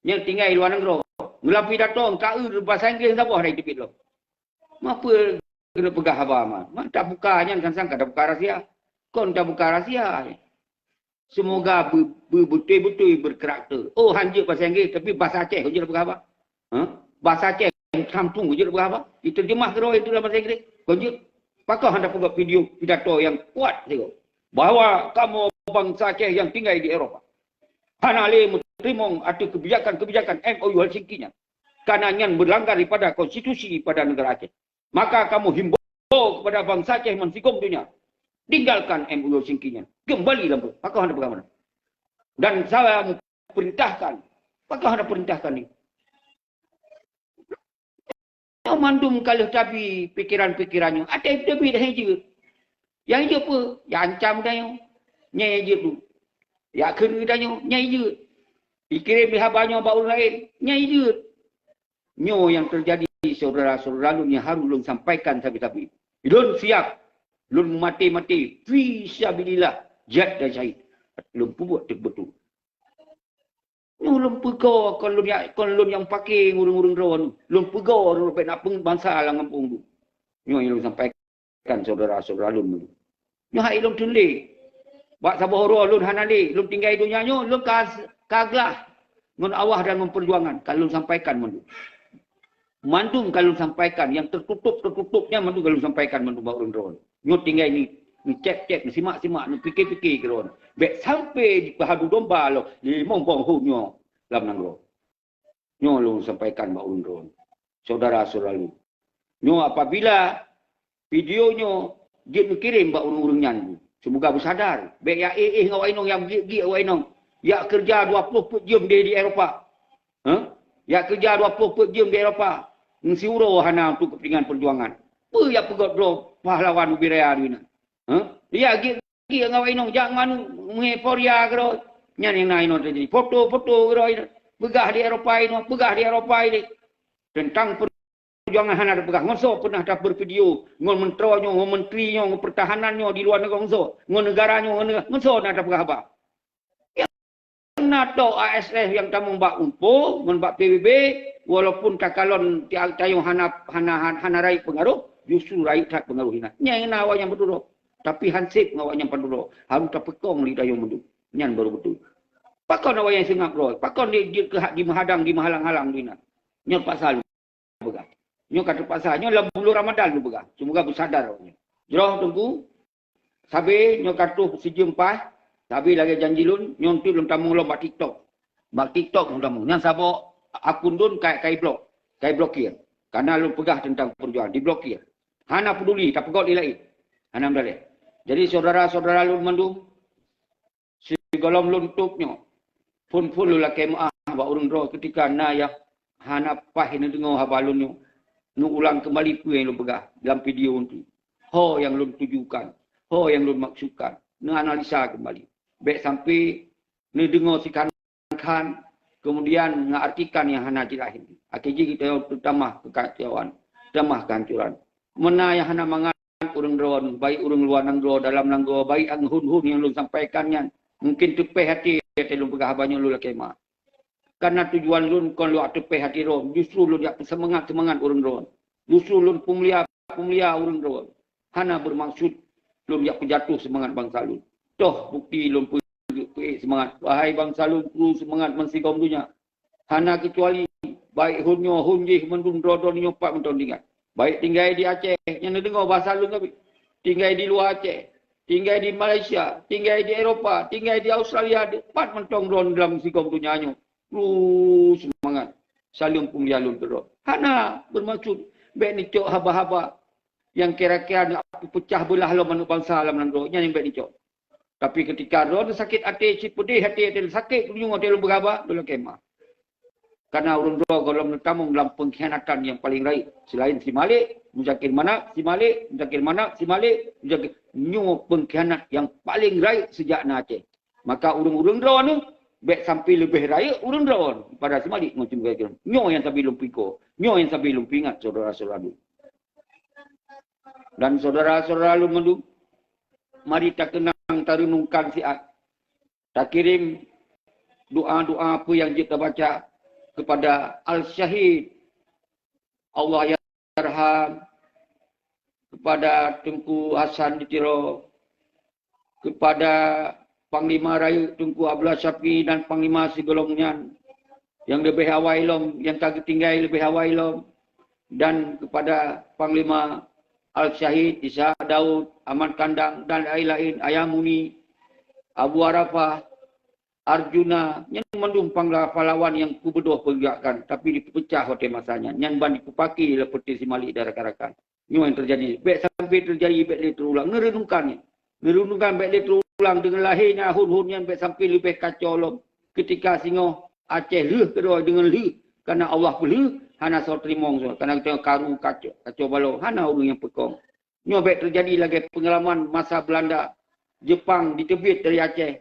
Nyang tinggai i luwa nanggroe. Ngon lam pidato ka eu basa Inggréh saboh hana teubiet lom. Meunyoe keuneuk peugah haba ma, ma tabuka nyan kan sang ka tabuka rahsia. Kon tabuka rahsia. Semoga be-, be-, beutôi-beutôi berkarakter. Oh, han jeuet basa Inggréh, tapi basa Aceh kon jeuet peugah haba. Hah? Basa Aceh, tham tueng jeuet peugah haba. Diterjemah keudroe itu dalam bahasa Inggris. Kon jeuet. Pakon hana peugah video pidato nyang kuat sigoe. Bahwa kamoe bansa Aceh nyang tinggai di Eropa hana lé meuteurimong ateueh kebijakan-kebijakan M O U Helsinki nyan. Karena nyan meulanggar daripada konstitusi pada negara Aceh. Maka kamoe himbau kepada bansa Aceh meusigom donya, tinggalkan M O U Helsinki nyan. Kembali lam, pakon hana peugah meunan. Dan saya perintahkan, pakon hana perintahkan ni. Nyoe mandum ka lheueh tabi pikeran-pikeran nyoe. Até teubiet hai jeuet. Nyang jeuet peue? Ya ancam tanyoe. Nyang jeuet tu. Ya kheun tanyoe. Nyang jeuet. Ikirém haba nyoe bak ureuëng laén. Nyang jeuet. Nyoe nyang teujadi, syedara-syedara lôn, nyang harôh lôn sampaikan sabe-sabe. Lôn siab. Lôn meumaté-maté fi sabilillah, jihad dan syahid. Lôn peubuet teuk beutôi. Nyoe lôn peugoe, kon lôn ya-, kon lôn nyang paké ureuëng-ureuëng droe. Lôn peugoe ureuëng bèk na peungeut bansa lam gampông tu. Nyoe nyang lôn sampaikan syedara-syedara lôn. Nyoe hai lôn teun lé. Bak saboh uroe lôn hana lé, lôn tinggai donya nyoe, lôn ka, ka glah ngon Allah dan ngon peujuangan, ka lôn sampaikan mandum. Mandum ka lôn sampaikan, nyang teututup-teututup nyan mandum ka lôn sampaikan mandum bak ureuëng droe. Nyoe tinggai ni, neucék-cék, neusimak-simak, neupike-pike keudroe. Bèk sampai jipeuhadu domba lom limong boh thon nyoe lam nanggroe. Nyoe lôn sampaikan bak ureuëng droe. Syedara-syedara lôn. Nyoe apabila video nyoe jeuet neukirém bak ureuëng-ureuëng nyan, semoga beusadar. Bèk ya éh-éh ngon awak inong, ya giek-giek awak inong. Ya keureuja dua ploh peuet jeuem di, di Eropa. Hah? Ya keureuja dua ploh peuet jeuem di Eropa. Ngon siuroe hana untuk keupeuntingan peujuangan. Peue ya peugöt droe pahlawan ubé raya di na? Hah? Ya giek-giek ngon awak inong, jak ngon anu, meuhé poria keudroe. Nyan nyang na inoe teujadi. Foto-foto keudroe. Peugah di Eropa inoe, peugah di Eropa ini. Teuntang peujuangan hana tapeugah. Ngon soe peunah tapeugah video? Ngon meuntroe nyoe, ngon menteri nyoe, ngon peurtahanan nyoe di luwa nanggroe ngon soe? Ngon neugara nyoe, ngon neugara, ngon soe na tapeugah haba? Nyang na tok A S F nyang tamong bak UNPO, ngon bak P B B, walaupun takalon ti-, tanyoe hana, hana, hana, hana rayeuk peungaroh, justru rayeuk that peungaroh inan. Nyang na awaknyan beutudôh. Tapi hansép ngon awaknyan padum droe, harôh tapeukong lé tanyoe mandum. Nyan baru beutôi. Pakon awaknyan seungab droe? Pakon di, di, keuhak dimeuhadang, dimeuhalang-halang di na? Nyan pasal peugah. Nyoe ka teupaksa. Nyoe lam buleuen Ramadan lôn peugah. Semoga beusadar awaknyan. Jroh Teungku, sabe nyoe ka troh sijeuem paih, sabe lagèe janji lôn, nyoe enteuk lôn tamong lom bak TikTok. Bak TikTok lôn tamong. Nyan saboh akun lôn ka, ka iblok, ka iblokir. Karena lôn peugah teuntang peujuangan, diblokir. Hana peuduli, tapeugöt lé laén. Hana meudaleh. Jadi syedara-syedara lôn mandum, sigohlom lôn tôb nyoe, phôn-phôn lôn lakèe meu'ah bak ureueng droe keutika na nyang hana paih neudeungoe haba lôn nyoe. Neuulang keumbali peue nyang lôn peugah lam video nyoe. Ho nyang lôn tujukan, ho nyang lôn maksudkan, neuanalisa keumbali. Bèk sampai neudeungoe sikhan keuresahan, kemudian ngon artikan nyang hana jeuet. Akhé jih geutanyoe teutamah keukacauan, tamah keuhancuran. Meunan nyang hana mangat ureuëng droe, baik ureuëng luwa nanggroe, dalam nanggroe, baik hon-hon nyang lôn sampaikan nyan, mungkin teupéh até, até lôn peugah haba nyoe lôn lakée meu'ah. Karena tujuan lôn kon lôn jak teupéh até droe, justru lôn jak peuseumangat-seumangat ureuëng droe. Justru lôn peumulia-peumulia ureuëng droe. Hana beumaksud lôn jak peujatoh seumangat bansa lôn. Toh bukti lôn peu-, peuék seumangat. Wahai bansa lôn, kru seumangat bansigom donya. Hana keucuali, baik hon nyoe, hon jih, mandum droe-droe nyoe pat mantong teuingat. Baik tinggai di Aceh, nyang neudeungoe basa lôn tapi. Tinggai di luwa Aceh, tinggai di Malaysia, tinggai di Eropa, tinggai di Australia, di pat mantong droe dalam sigom donya nyoe. Kru seumangat. Saleuem peumulia lôn keudroe. Hana beumaksud bék neucok haba-haba nyang kira-kira nak peupeucah beulah lom aneuëk bansa lam nanggroe. Nyan nyang bék neucok. Tapi keutika droe sakét até, cit peudeh até, até sakét geunyueng até lôn peugah haba, lôn lakée meu'ah. Karena ureuëng droe gohlom neutamong dalam pengkhianatan nyang paleng rayeuk. Selain si Malik, Muzakir Manaf, si Malik, Muzakir Manaf, si Malik, Muzakir, nyoe pengkhianat nyang paleng rayeuk sejak na Aceh. Maka ureuëng-ureuëng droe nyoe bék sampai leubeh rayeuk ureuëng droe pada si Malik ngon si Muzakir. Nyoe nyang sabe lôn piko, nyoe nyang sabe lôn peuingat syedara-syedara lôn. Dan syedara-syedara lôn mandum, mari takeunang, tareunungkan siat. Takirim doa-doa peue nyang jeuet tabaca kepada Al-Syahid Allahyarham, kepada Teungku Hasan di Tiro, kepada Panglima Rayeuk Teungku Abdullah Syafi'i dan Panglima sigohlom nyan nyang leubeh awai lom, nyang ka geutinggai leubeh awai lom, dan kepada Panglima Al-Syahid Ishak Daud, Ahmad Kandang, dan laén-laén, Ayah Muni, Abu Arafah, Arjuna, nyan mandum pangla-, pahlawan nyang kubeudôh peugerakan, tapi dipeucah watée masa nyan. Nyan ban dipeupaké lé peuté si Malik dan rakan-rakan. Nyoe nyang teujadi. Bék sampai teujadi, bék lé teurulang. Neureunungkan nyan. Neureunungkan bék lé teurulang deungon lahé nyan, hon-hon nyan bék sampai leubeh kacau lom. Keutika singoh Aceh lheueh keudroe deungon lheueh, karena Allah peulheueh, hana soe teurimong soe. Karena geutanyoe karu kacau, kacau balau, hana ureuëng nyang peukong. Nyoe bék teujadi lagée peungalaman masa Beulanda, Jeupang jiteubiet dari Aceh.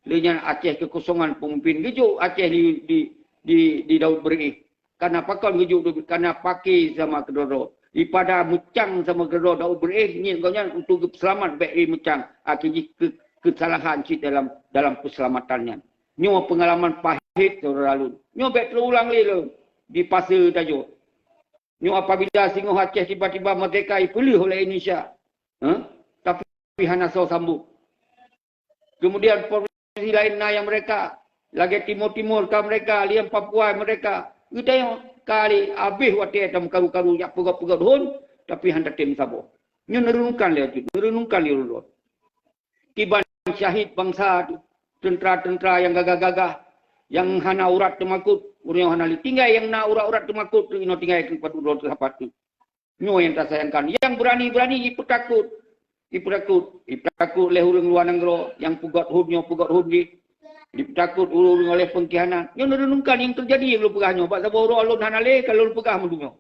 Lheueh nyan Aceh keukosongan peumimpin. Geujok Aceh di, di, di, di Daud Beuréh. Kana pakon geujok Daud Beuréh? Kana paké sama keudroe-droe. Daripada meucang sama keudroe Daud Beuréh, niet gobnyan untuk geupeuseulamat bék lé meucang. Akhé jih keu-, keusalahan cit dalam, dalam peuseulamatan nyan. Nyoe peungalaman pahét syedara lôn. Nyoe bék teurulang lé lom di Paseue Tajok. Nyoe apabila singoh Aceh tiba-tiba merdeka, ipeulheueh oleh Indonesia, eh, tapi hana soe sambot. Kemudian provinsi laén na nyang merdeka, lagée Timor-Timor ka merdeka, liang Papua merdeka. Geutanyoe kali habéh watée tameukaru-karu jak peugét-peugét hon, tapi hana tem saboh. Nyoe neureunungkan lé, neureunungkan lé ulôn. Kiban syahid bansa tu, teuntara-teuntara nyang gagah-gagah, nyang hana urat teumakot, ureuëng nyang hana lé. Tinggai nyang na urat-urat teumakot tu, inoe tinggai teumpat uroe teusapat tu. Nyoe nyang tasayangkan. Nyang beurani-beurani jipeutakot. Jipeutakot. Jipeutakot lé ureuëng luwa nanggroe, nyang peugét hon nyoe, peugét hon jih. Jipeutakot ureuëng oleh pengkhianat. Nyoe neureunungkan nyang teujadi nyang lôn peugah nyoe. Bak saboh uroe lôn hana lé, ka lôn peugah meudunyoe.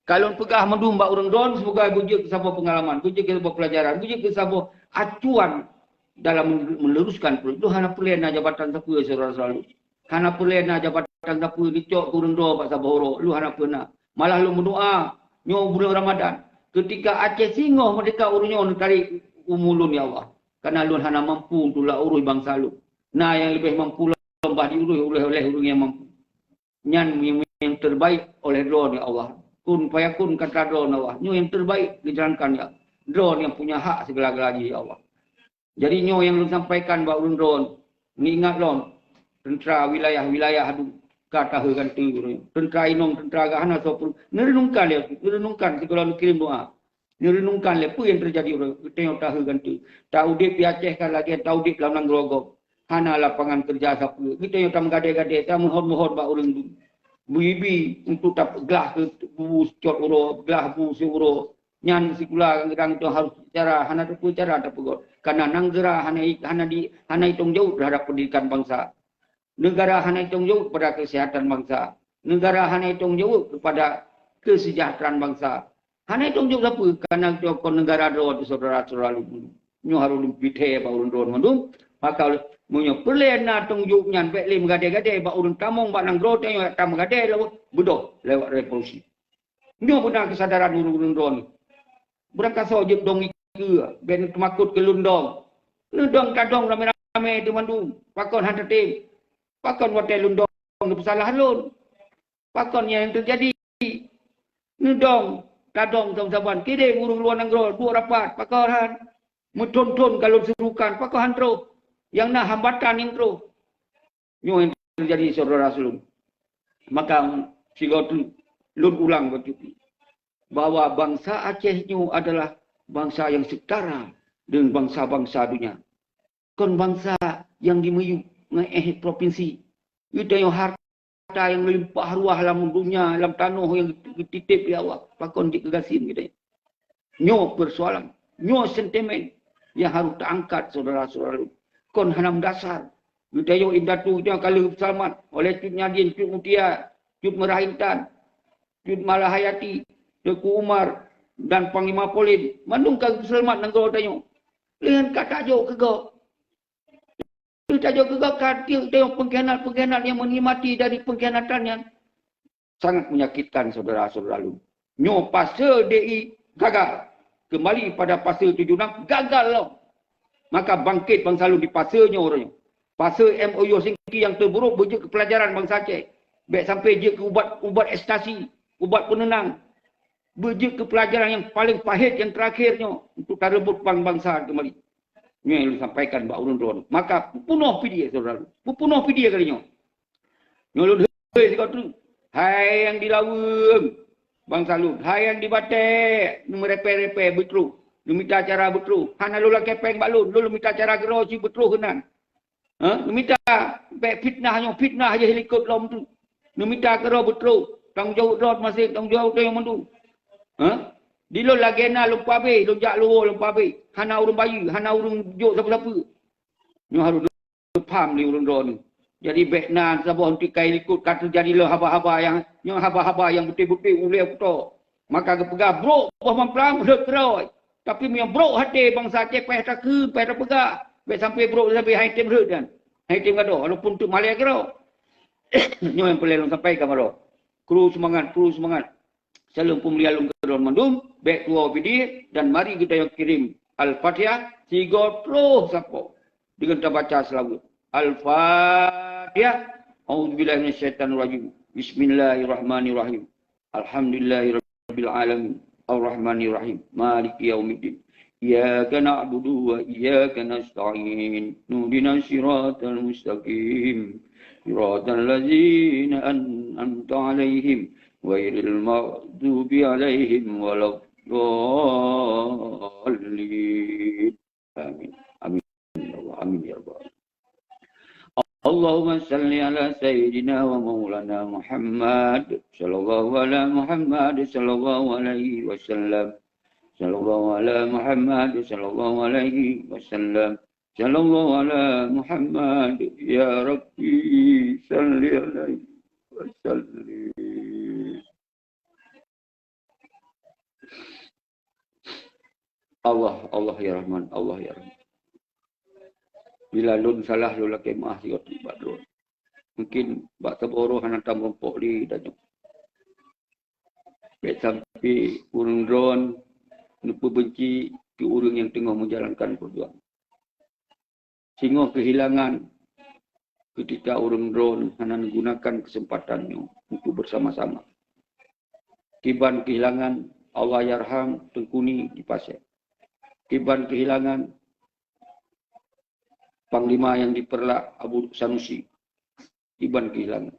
Ka lôn peugah mandum bak ureuëng droen, semoga beujeuet keu saboh peungalaman, beujeuet keu saboh peulajaran, beujeuet keu saboh acuan dalam men-, meuluruskan peue. Lôn hana peureulée na jabatan sapeue, syedara-syedara lôn. Hana peureulée na jabatan sapeue neucok keu ureuëng droe bak saboh uroe, lôn hana peureulée na. Malah lôn meudoá, nyoe buleuen Ramadhan, keutika Aceh singoh merdeka, ureuëng nyoe neutarek umu lôn, ya Allah. Karena lôn hana mampu untuk lôn urus bansa lôn. Na nyang leubeh mampu lom bah diurus oleh, oleh ureuëng nyang mampu. Nyan nyang, nyang terbaik oleh droeneuh, ya Allah. Kun fayakun kata droeneuh, ya Allah. Nyoe nyang terbaik geujalankan, ya. Droeneuh nyang punya hak segala-gala jih, ya Allah. Jadi nyoe nyang lôn sampaikan bak ureuëng droen, neuingat lom, teuntara wilayah-wilayah adu ka tahe ganti ureuëng. Teuntara inong, teuntara gah hana soe peurunoe. Neureunungkan lé, neureunungkan sigohlom neukirém doá. Neureunungkan lé peue nyang teujadi uroe geutanyoe tahe ganti. Taudép di Aceh ka lagée taudép lam nanggroe gob. Hana lapangan keureuja sapeue. Geutanyoe tameugadée-gadée, tameuhon-meuhon bak ureuëng du-, bui-bui untuk tap-, glah keu bu cot uroe, glah bu siuroe. Nyan sikula kadang-kadang tu harôh cara, hana teupeue cara tapeugét. Karena nanggroe hana i-, hana di-, hana itong jaweueb terhadap pendidikan bangsa. Negara hana itong jaweueb kepada kesehatan bangsa. Negara hana itong jaweueb kepada kesejahteraan bangsa. Hana itong jaweueb sapeue, karena nyoe kon negara droe teuh, syedara-syedara lôn. Nyoe harôh lôn peuthée bak ureuëng droen mandum. Maka Meunyoe peureulée na teungoh jaweueb nyan, bék lé meugadée-gadée bak ureuëng tamong bak nanggroe tanyoe, nyang tameugadée lawét beudôh lewat revolusi. Nyoe beuna keusadaran ureuëng-ureuëng droeneuh. Beurangkasoe jeuet dong ikeue, bék neuteumakot keu lôn dong. Neudong tadong ramé-ramé teumandum, pakon hana tem? Pakon watée lôn dong neupeusalah lôn? Pakon nyang teujadi? Neudong tadong saban-saban, kideng ureuëng luwa nanggroe duek rapat, pakon han? Meuthon-thon ka lôn seurukan, pakon han troh? Nyang na hambatan nyang troh. Nyoe nyang teujadi, syedara lôn. Maka sigoe teuk lôn ulang bacut, bahwa bansa Aceh nyoe adalah bansa nyang seutara deungon bansa-bansa donya. Kon bansa nyang dimiyueb ngon éh propinsi. Geutanyoe harta nyang meulimpah ruah lam donya, lam tanoh nyang geutitép lé Allah, pakon jeuet keu gasien geutanyoe. Nyoe peusoalan, nyoe sentimen nyang harôh teuangkat, syedara-syedara lôn. Kon hana meudasar. Geutanyoe indatu geutanyoe ka lheueh peuseulamat oleh Cut Nyaidin, Cut Mutia, Cut Meurah Intan, Cut Malahayati, Teuku Umar, dan Panglima Polin. Mandum ka geupeuseulamat nanggroe tanyoe. Lheueh nyan ka tajok keu gob. Lheueh tajok keu gob, ka tiek tanyoe peungkhianat-peungkhianat nyang meunikmati dari peungkhianatan nyan. Sangat menyakitkan, syedara-syedara lôn. Nyoe fase D I gagal. Keumbali pada fase tujoh nam gagal lom. Maka bangkét bansa lôn di fase nyoe uroe nyoe. Fase M O U Helsinki nyang teuburôk beujeuet keu peulajaran bansa Aceh. Bék sampai jeuet keu ubat, ubat ekstasi, ubat peuneunang. Beujeuet keu peulajaran nyang paleng pahét, nyang teurakhé nyoe, untuk tareubot pan bansa keumbali. Nyoe nyang lôn sampaikan bak ureuëng droeneuh. Maka peupunoh pidie, syedara lôn. Peupunoh pidie kali nyoe. Nyoe lôn hôi sigoe teuk. Hai nyang di Laweueng, bansa lôn. Hai nyang di Batée, neumeurepée-repée beutroh. Neumita cara beutroh. Hana lôn lakée péng bak lôn. Lôn mita cara keudroe cit beutroh keunan. Ha? Neumita, bék fitnah nyoe, fitnah jih likot lom teuk. Neumita keudroe beutroh. Tanggong jaweueb droe maséng, tanggong jaweueb tanyoe mandum. Ha? Di lôn lagée na lôn pabéh, lôn jak luwoe lôn pabéh. Hana ureuëng bayeue, hana ureuëng jok sapeue-sapeue. Nyoe harôh paham lé ureuëng droeneuh. Jadi bék na saboh nyoe ka likot ka teujadi lom haba-haba nyang, nyoe haba-haba nyang beutôi-beutôi ulée kuto. Maka geupeugah brok boh mamplam rhot keudroe. Tapi meunyoe brok até bansa Aceh, payah takheun, payah tapeugah. Bék sampai brok sampai hai tem rhot nyan. Hai tem gadôh, walaupun teuk malée keudroe. Nyoe nyang peureulée lôn sampaikan baroe. Kru seumangat, kru seumangat. Saleuem peumulia lôn keu droe mandum, bék tuwoe pidie dan mari geutanyoe kirém Al-Fatihah sigoe troh sapo deungon tabaca seulaweuet. Al-Fatihah. A'udzubillahi minasyaitonirrajim. Bismillahirrahmanirrahim. Alhamdulillahirabbil alamin. Arrahmanirrahim. Maliki yaumiddin. Iyyaka na'budu wa iyyaka nasta'in. Ihdinas siratal mustaqim. Siratal ladzina an'amta 'alaihim ghairil maghdubi 'alaihim waladdallin. Amin. Amin ya Allah. Amin ya Allah. Allahumma salli ala sayyidina wa maulana Muhammad. Sallallahu ala Muhammad, sallallahu alaihi wasallam. Sallallahu ala Muhammad, sallallahu alaihi wasallam. Sallallahu ala Muhammad, ya Rabbi, salli alaihi wasallim. Allah, Allah ya Rahman, Allah ya Rahim. Bila lôn salah, lôn lakée meu'ah sigoe teuk bak droe. Mungkin bak saboh droe hana tameurumpok lé tanyoe. Bék sampai ureuëng droe neupeubenci keu ureuëng nyang teungoh meujalankan peujuangan. Singoh keuhilangan keutika ureuëng droe hana neugunakan keuseumpatan nyoe untuk beusama-sama. Kiban keuhilangan Allahyarham Teungku Ni di Pasé. Kiban keuhilangan panglima nyang dipeurlak Abu Sanusi. Kiban keuhilangan.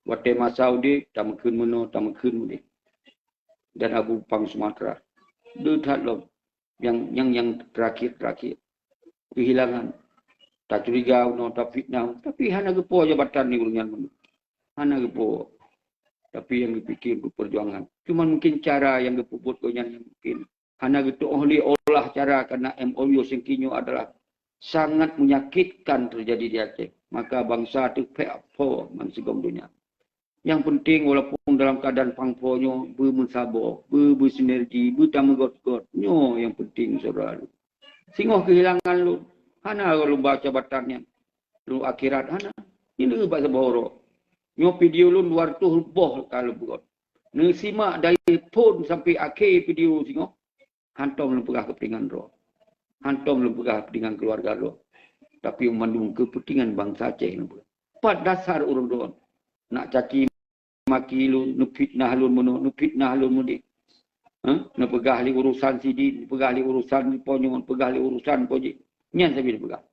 Watée masa udeb, tameukeun meunoe, tameukeun udeb. Dan Abu Pang Sumatera. Deuh that lom. Nyang, nyang, nyang terakhir-terakhir. Keuhilangan. Tacuriga unoe, tafitnah, tapi hana geupo jabatan di ureuëng nyan mandum. Hana geupo. Tapi nyang geupike untuk peujuangan. Cuma mungkin cara nyang geupeubuet gobnyan nyang mungkin hana geutuoh lé olah cara, karena M O U Helsinki nyoe adalah sangat menyakitkan terjadi di Aceh. Maka bansa teuh pek po ban sigom donya. Nyang penting walaupun dalam keadaan pang po nyoe, beumeusabo, beu-, beusinergi, beutameugot-got. Nyoe nyang penting, syedara lôn. Singoh keuhilangan lôn, hana lôn ba jabatan nyan. lôn akhirat hana. Nyoe bak saboh uroe. Nyoe video lôn dua ratus boh ka lôn peugöt. Neusimak dari phon sampai akhé video singoh. Hantom lôn peugah keupeuntengan droe. Hantom lôn peugah keupeuntengan keuluwarga droe. Tapi mandum keupeuntengan bansa Aceh lôn peugah. Pat dasar ureuëng droe nak caci maki lôn, neufitnah lôn meunoe, neufitnah lôn meudéh. Hah? Neupeugah lé urusan sidin, neupeugah lé urusan po nyoe, neupeugah lé urusan po jih. Nyan sabe neupeugah.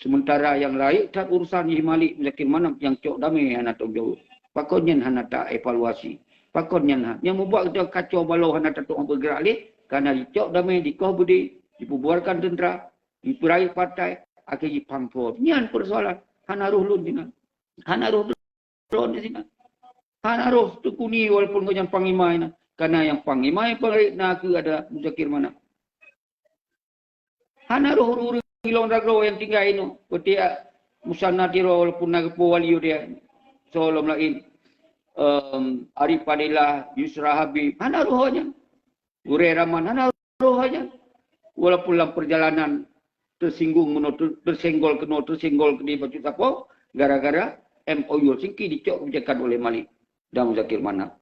Sementara nyang laén that urusan jih Malik Muzakir Manaf nyang cok damé hana teuh jaweueb. Pakon nyan hana ta-evaluasi? Pakon nyan ha-, nyang mubuat geutanyoe kacau balau hana tateupeue beugerak lé, karena jicok damé, dikoh beudé, dipubuarkan teuntara, dipeurayeuk partai, akhé jipang phon. Nyan peusoalan. Hana roh lôn sinan. Hana roh droe di sinan. Hana roh Teungku Ni walaupun gobnyan panglima inan. Karena nyang panglima nyang paléng na keuh ada Muzakir Manaf. Hana roh ureuëng-ureuëng ilong dagroe nyang tinggai inoe. Peuti Musanna Tiro walaupun na geupeue wali dia. Soe lom laén. Em, Arif Fadilah, Yusra Habib. Hana roh nyan. Gurée Rahman. Hana roh nyan. Walaupun lam perjalanan tersinggung meunoe, ter-, tersenggol keunoe, tersenggol keudéh bacut sapo, gara-gara M O U Helsinki dicok kebijakan oleh Malik dan Muzakir Manaf.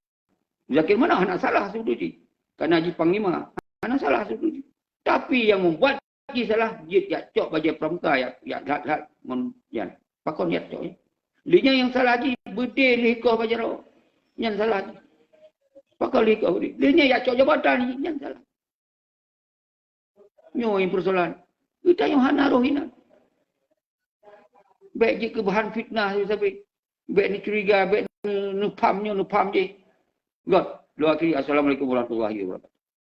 Muzakir Manaf hana salah seubeutôi jih. Karena jih panglima. Hana salah seubeutôi jih. Tapi nyang membuat jih salah, jih jak cok bajée pramuka, jak, jak that-that ngon nyan. Pakon jak cok nyan. Lé nyan nyang salah jih, beudé lheuh koh bajée rawa. Nyan salah jih. Pakon lheuh koh beudé. Lé nyan jak cok jabatan jih, nyan salah. Nyoe nyang peusoalan. Geutanyoe hana roh inan. Bék jeuet keu bahan fitnah sabe-sabe. Bék neucuriga, bék neu-, neupham nyoe, neupham jih. Göt, lôn akhiri. Assalamualaikum warahmatullahi wabarakatuh.